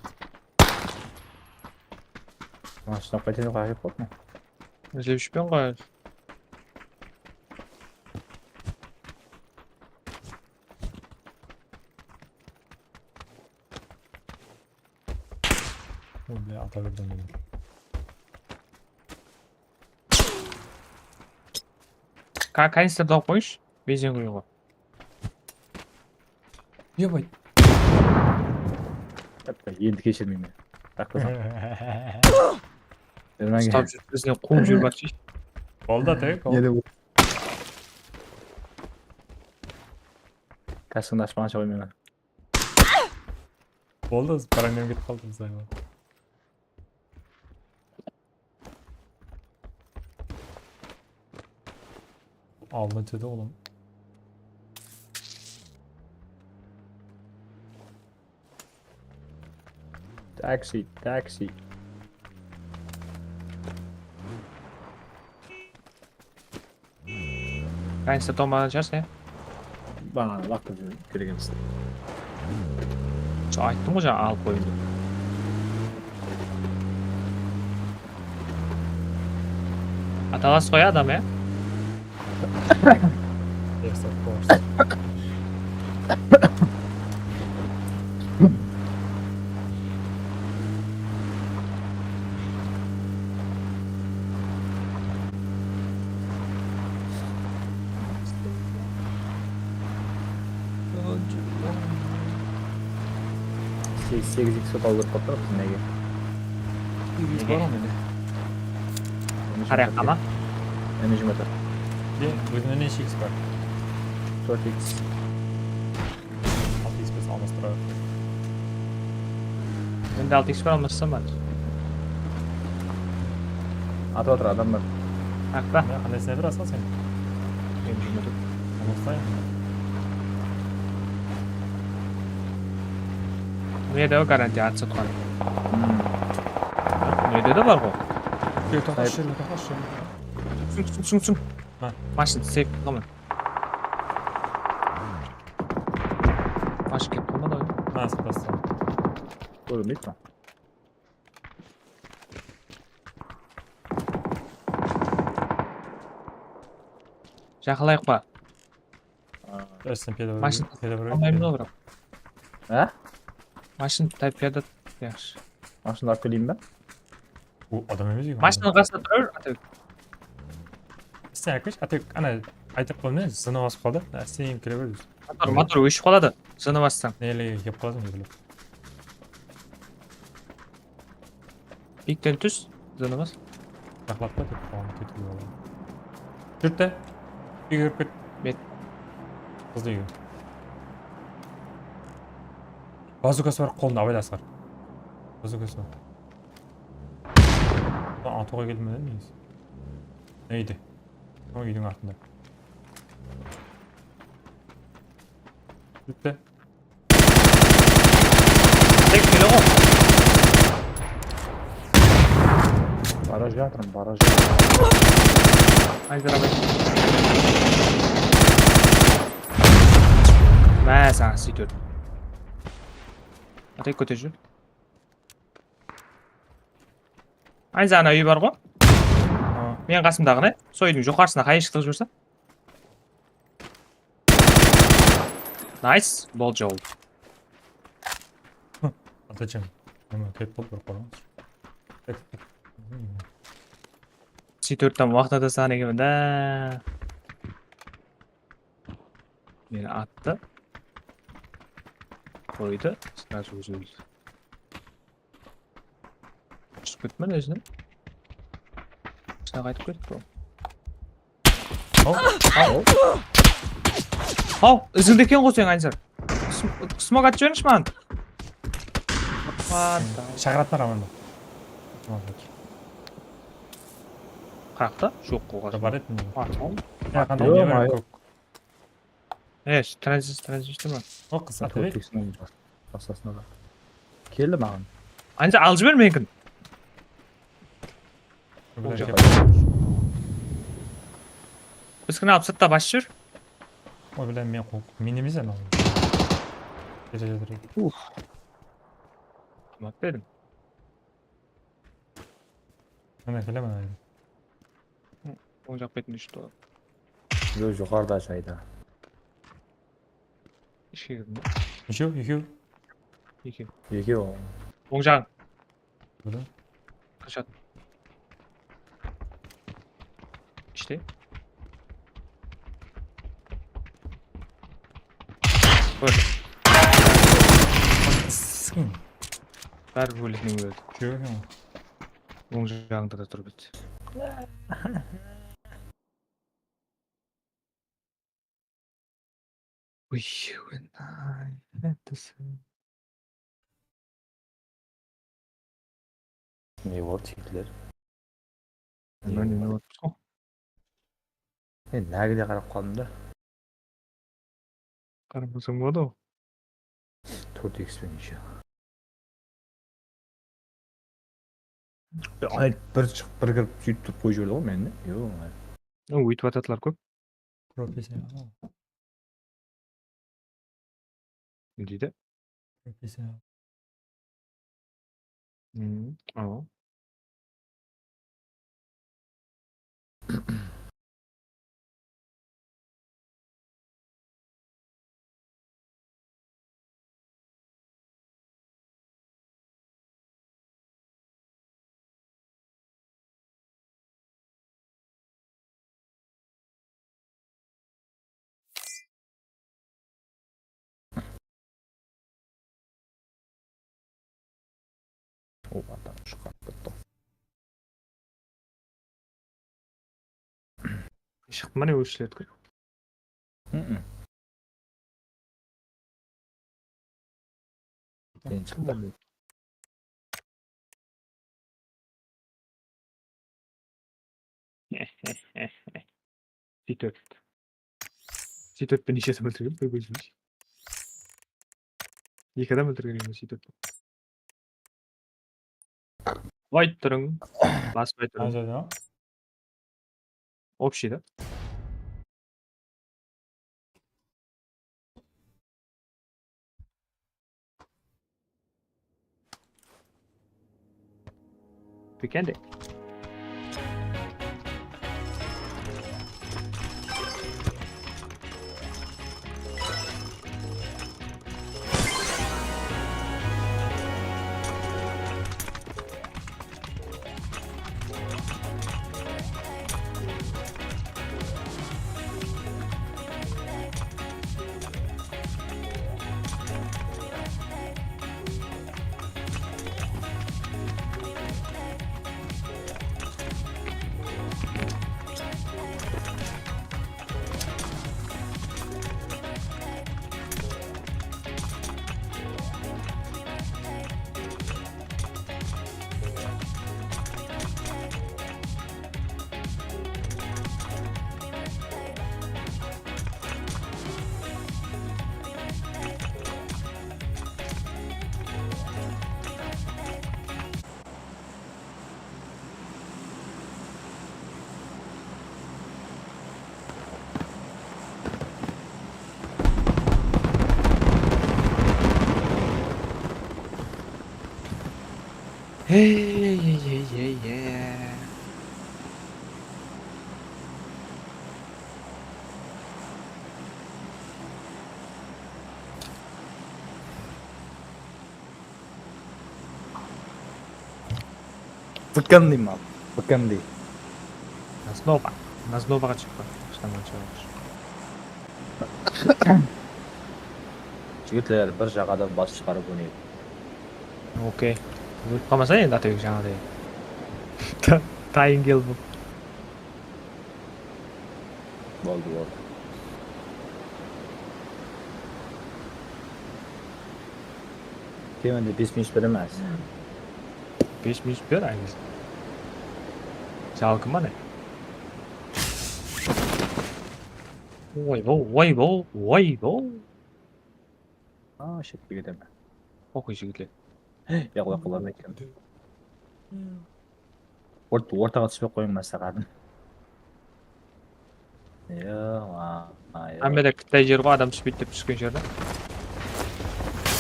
Mına shınap qaytayın, qayıp qop mı? Jep júrpen ǵoy. O, bile, ata berdim dedim. Ka-, kanistrdi alıp qoyıńshı. Benzin quyıwǵa. Ё-моё. Endi keshirmeymen. Taqtasań. Ustap júrip, bizden quwıp júrip atshı. Boldı, tek. Edi bu. Kaskını ashpaǵansha qoymayman. Boldı, biz paranmen ketip qaldı, biz ayma. Aldı dedi oğlum. Taxi, taxi. Kanister tolmaǵan shıǵarsız, ya? Baǵana laqtırıp júrgen ekensiz. Ayttım ǵoy jańa alıp qoyıń dep. Atalasız ǵoy adam, ya? Yes, of course. Segiz, segiz iks ulıwma berip qoyıptı bizlerge. Segiz bar ǵoy mende. Qara jaqqa ma? Mende jigirma tórt. Ózinde neshe iks bar? Tórt iks. Altı iks pes almastırayıq. Mende altı iks bar, almassam bar. Atıp atır, adam bar. Aq pa? Ya, qanday snayper, Asqar, sen? Mende jigirma tórt. Almastırayıq. Mende o garantiya at satqan. Hmm. Mende de bar ǵoy. Toqtash, toqtash. Túsiń, túsiń, túsiń, túsiń. Ha. Mashina seyf qılman. Mashina ketip qalmadı ǵoy. Nasıl bastan? Kórinbeydi ma? Jaqınlayıq pa? Mashina almayman ǵoy, biraq. Á? Mashina tayıp piyada yaqshı. Mashina alıp keleyin be? Bul adam emes eken. Mashinanıń qasında tura ber, Atabek. Sen ákesh, Atabek, ana, aytırıp qoydım, zını basıp qaldı. Ásten kire ber. Motor, motor óship qaladı. Zını bassań. Nele kep qalasań, nele. Biyikten tús, zını bas. Jaqlap pa, dep, oǵan ketip aladı. Júrdi. Úyge kirip ket. Met. Qızdı úyge. Bazukası bar, qolında, abayda Asqar. Bazukası bar. Atıwǵa keldim be, negizi? Neydi? O, úydiń artında. Bitti. Tek kele ǵo. Bara jatırım, bara jatırım. Aydır abay. Má, saǵan C tórt. Atek kóter júr. Ayza, ana úy bar ǵo. Meniń qasımdaǵı ne? Sol úydiń joqarısına qayın shıqtırıp jiberse. Nice, boldı, jawıldı. Atacan, nima, ket bol, bir qorańız. Ket, ket. C tórt tam waqıtta taslaǵan ekenmen da. Meni attı. Qoydı, srazu ózi óldi. Túsip ketpen ózine. Ústine qaytıp ketip ol. Haw, haw. Haw, izildi eken ǵo sen, Anzar. Sm-, smok atıp jibershí maǵan. What the? Shaǵıradılar amanda. Qıraqta? Joq, qoyǵan. Bar edi. Bar, tamam. Ya, qanday ne bar, kók? E, tranzist, tranzistor ma? O, qız, Atabek. Korteksiniń basqasına da. Keldi maǵan. Anca alıp jiber menikin. Bizikini alıp sırtta basıp júr. Oy, bilen men qo-, men emes, anaw. Kete jatır edi. Uf. Qımat berdim. Mine, kelemen, aynen. Oń jaq betinde júrdi ol. Joq, joqarıda jayda. Ishke kirdim. Úshew, ekew. Ekew. Ekew. Oń jaǵıń. Búri. Qashat. Ishte. Kór. Báribir óledi, men óldim. Júr eken ǵoy. Oń jaǵında da turıp edi. Uy, uy, ay, ne etsin? Ne boldı, jigitler? Nima, nima bolıptı? Men nágile qarap qaldım da. Qaramasań boladı ǵo. Tórt iks penen ещё. Ay, bir shıǵıp, bir kirip, sóytip turıp qoyıp jiberdi ǵoy meni. Yoq. Óytip atadılar kóp. Professional. Ne deydi? Professional. Hmm, awa. O, adam shıǵıp ketti. Shıqtı ma ne, óshiledi? Hı-hı. Keyin shıqtı. C tórt. C tórt penen neshe adam óltirgen? Bir kózim. Eki adam óltirgen emes C tórt. Ayt turıń. Basıp ayt turıń. Qanshada? Общий da. Weekend. Hey, hey, hey, hey, hey. Bıkkınlıyım al. Bıkkınlıyım. Nazlova. Nazlovaǵa shıqtı. Shıqtı. Jigitler, bir jaǵadan bas shıǵarıp oynayıq. Okey. Ólip qalmasa endi, atayıq, jańaday. Ta-, tayın kel bul. Boldı, boldı. Keminde bes minut beremez. Bes minut ber, aynısı. Jalkın ba ne? Oy, bo, oy, bo, oy, bo. Aa, shetke ketemen. Oqıy, jigitler. Yaq, oqılar eken. Ort-, ortaǵa túspey-aq qoyıń, másaqadım. Yoq, a, a, yoq. Hámmede kıttay jer ǵoy, adam túspeydi dep túsken jerde.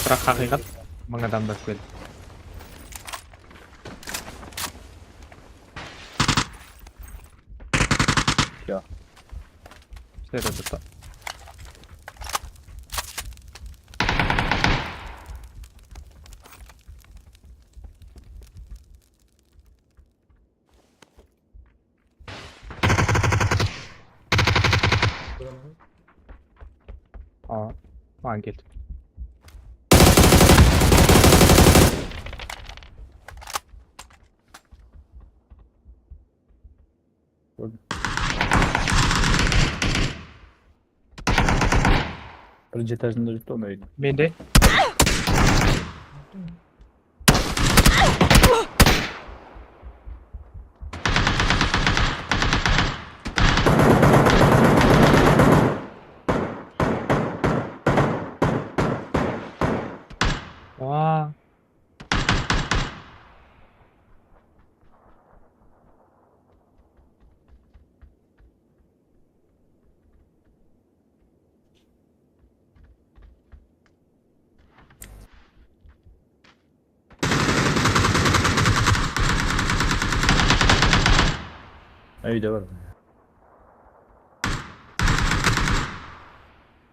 Biraq haqıyqat, mıń adam da keldi. Yoq. Serde turdı. Aa, maǵan keldi. Kórdim. Birinshi etajında júripti onday. Mende. Waa. Úyde bar.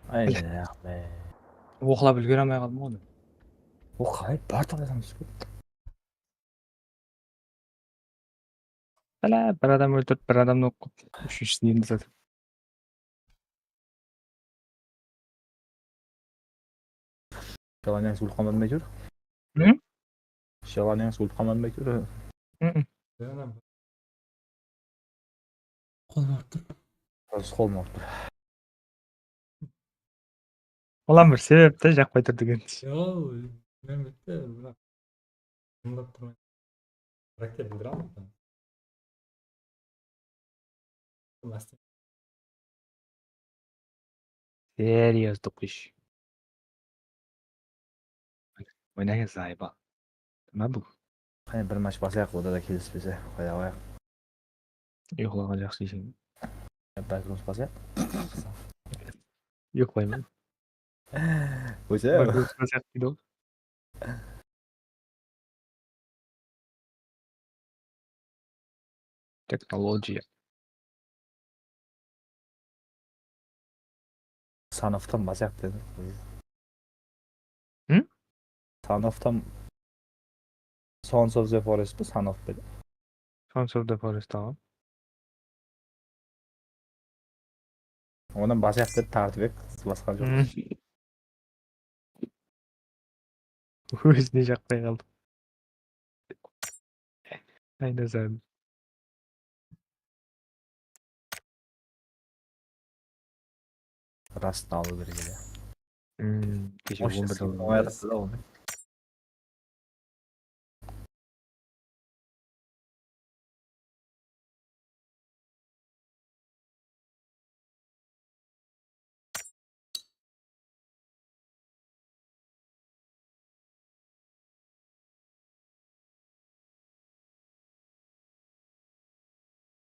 Ay, be. Oqlap úlgere almay qaldım ǵoy men. O qalay bar talay adam túsip ketti. Bala, bir adam óltirip, bir adamdı oqıp, úshinshisin endi zaten. Jelaniyańız ólip qalmadı ma, áytewir? Hı? Jelaniyańız ólip qalmadı ma, áytewir? Hı-hı. Qolım awırıp tur. Qolım awırıp tur. Olam bir sebep te, jaqpay tur degen. Yoq, men bitti, biraq. Tınlap turmay. Karakter bildire almaydı. Seriyozno qish. Oynaǵan zayba. Nima bu? Qáne bir match basayıq, oda da kelispese, qoya qoyaq. Uyqılaǵan jaqsı deseń. Backroom basayıq. Uyqılayman. Ózi. Backroom basayıq deydi ol. Texnologiya. Son of Tom basayıq dedi. Hı? Son of Tom. Sons of the Forest pa, Son of pa edi? Sons of the Forest, tamam. Onı basayıq dep tartıp edi, basqa joq. Ózine jaqpay qaldı. Aynazar. Rastın alıw kerek edi. Hmm, keshe on birde oyatıptı da onı.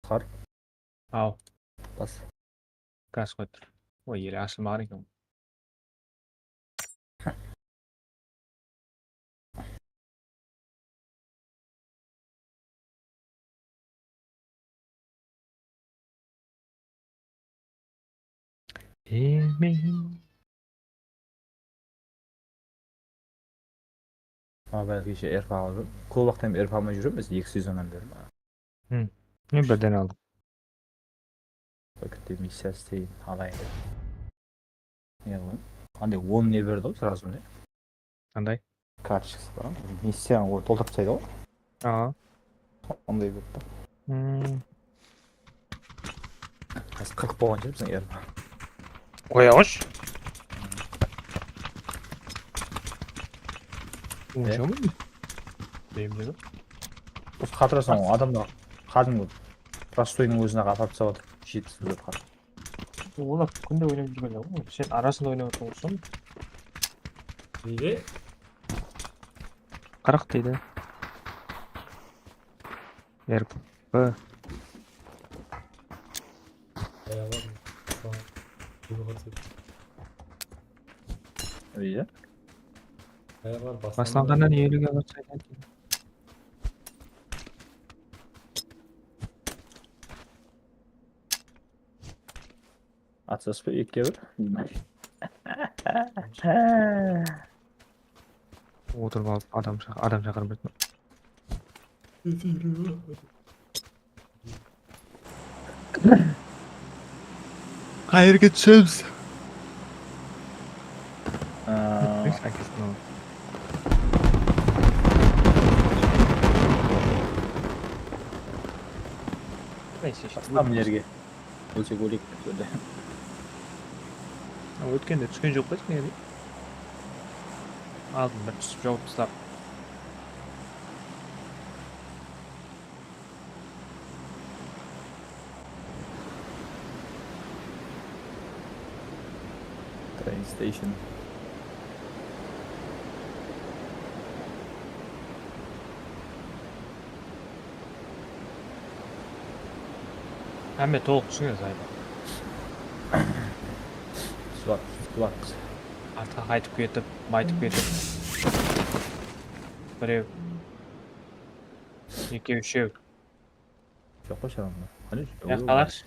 Qar. Aw. Bas. Gaz qoyıp tur. Oy, ele ashılmaǵan eken. Emin. Mobil keshe R P alıp júrip, kóp waqıttan beri R P almay júremiz, eki sezonnan beri. Hı. Men birden aldım. Bitta missiya isteyin, alayın dep. Ne qılayın? Qanday on ne berdi ǵoy, srazı ne? Qanday? Kartochkası bar ǵoy. Missiyanı toltırıp taslaydı ǵoy. Aa. Onday berdi. Hmm. Házir qırq bolǵan shıǵar biziń R P. Qoya qoysh. Ne? Onshama? Deyim dedi. Usı qatırasın, adamlar qádimgi prostoynıń ózine-aq aparıp tasıp atır. Jetpis dep qatır. Olar kúnde oynap júrgen ǵoy. Sen arasında oynap atırǵan bolsań. Nege? Qırq deydi. R P. Ayalar. Buyruq ataydı. Iya. Ayalar baslanǵannan eliwge baslaydı. Atsaspı ekige bir. Otırıp alıp adam sha-, adam shaqırıp atırman. Qayerge túsemiz? Aa. Neyse, ákesin alıp. Neyse, işte. Baslam jerge. Ólsek óleyik, sóyde. Ha, ótkende túsken joq pa edi, nege? Aldın bir túsip, jawıp taslap. Train station. Hámme tolıq túsiniń, Zayba. Squad, squad. Artqa qaytıp ketip, baytıp ketip. Birew. Ekew, úshew. Joq pa, sharamda. Qáne? Yaqtalar.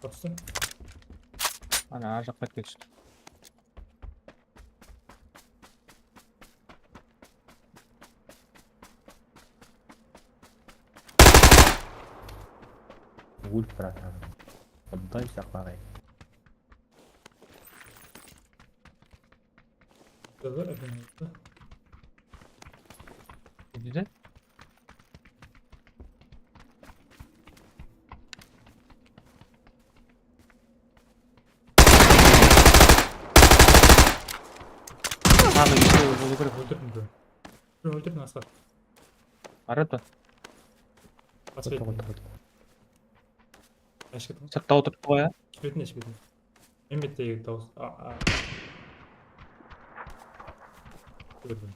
Qapsın. Ana, ar jaqqa ketip ketsin. Ólip baratır. Bunday saqlaǵay. Burada da adam oldı. Ne dedi? Abi, işte, öldürdin bir. Óltirdim, óltirdim, Asqar. Arada. Baspa ettim. Sırtta otırıp qoya. Shıbetinde, shıbetinde. Mehmettegi dawıs. A, a. Kórdim.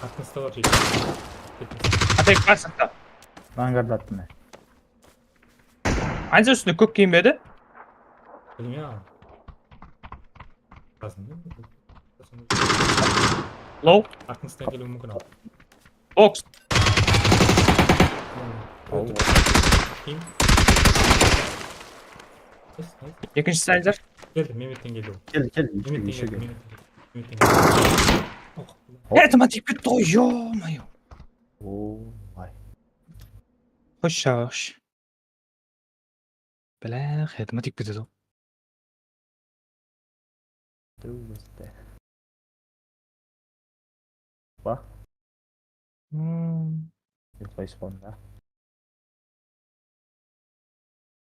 Artmısta bar jigit. Atek bar sırtta. Angarda attım men. Anca ústinde kóp kiyinbedi. Bilmeymen. Qasında. Low. Artmıstan keliwi múmkin al. Box. Óldi. Kim? Ekinshi sayzar. Keldi, Mehmetten keldi ol. Keldi, keldi. Mehmetten keldi, Mehmetten keldi. Mehmetten keldi. Oh. Etima tiyip ketti ǵoy, ё-моё. Oy. Xosh, xosh. Bala, xetima tiyip ketedi ǵoy. Tuviste. Ba? Hmm. Uyqı ispanda.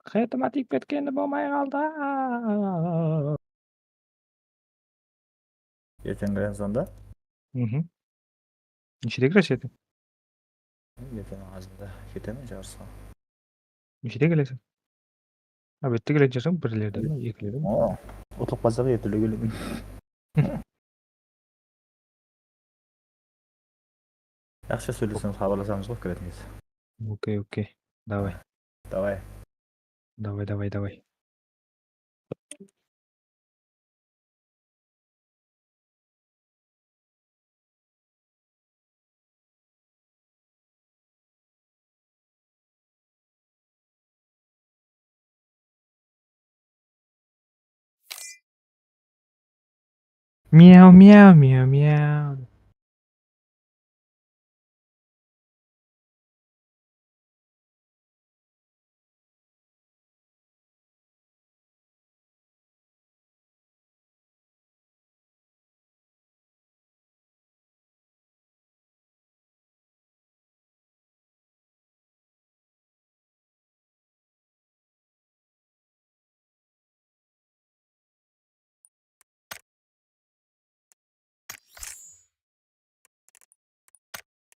Xetima tiyip ketkeni bolmay qaldı. Erteń kiremiz onda. Mhm. Neshede kiresiz erteń? Erteń azında ketemen jarısqa. Neshede kelesiz? Ábette keletuǵın shıǵarsıń, birlerde me, ekilerde me? Oo, utılıp qalsaq, ertele kelemen. Yaqshı, sóylesemiz, xabarlasamız ǵoy, kiretin kez. Okey, okey. Davay. Davay. Davay, davay, davay. Miyaw, miyaw, miyaw, miyaw.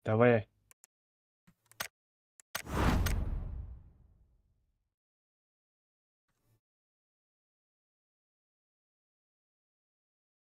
Davay,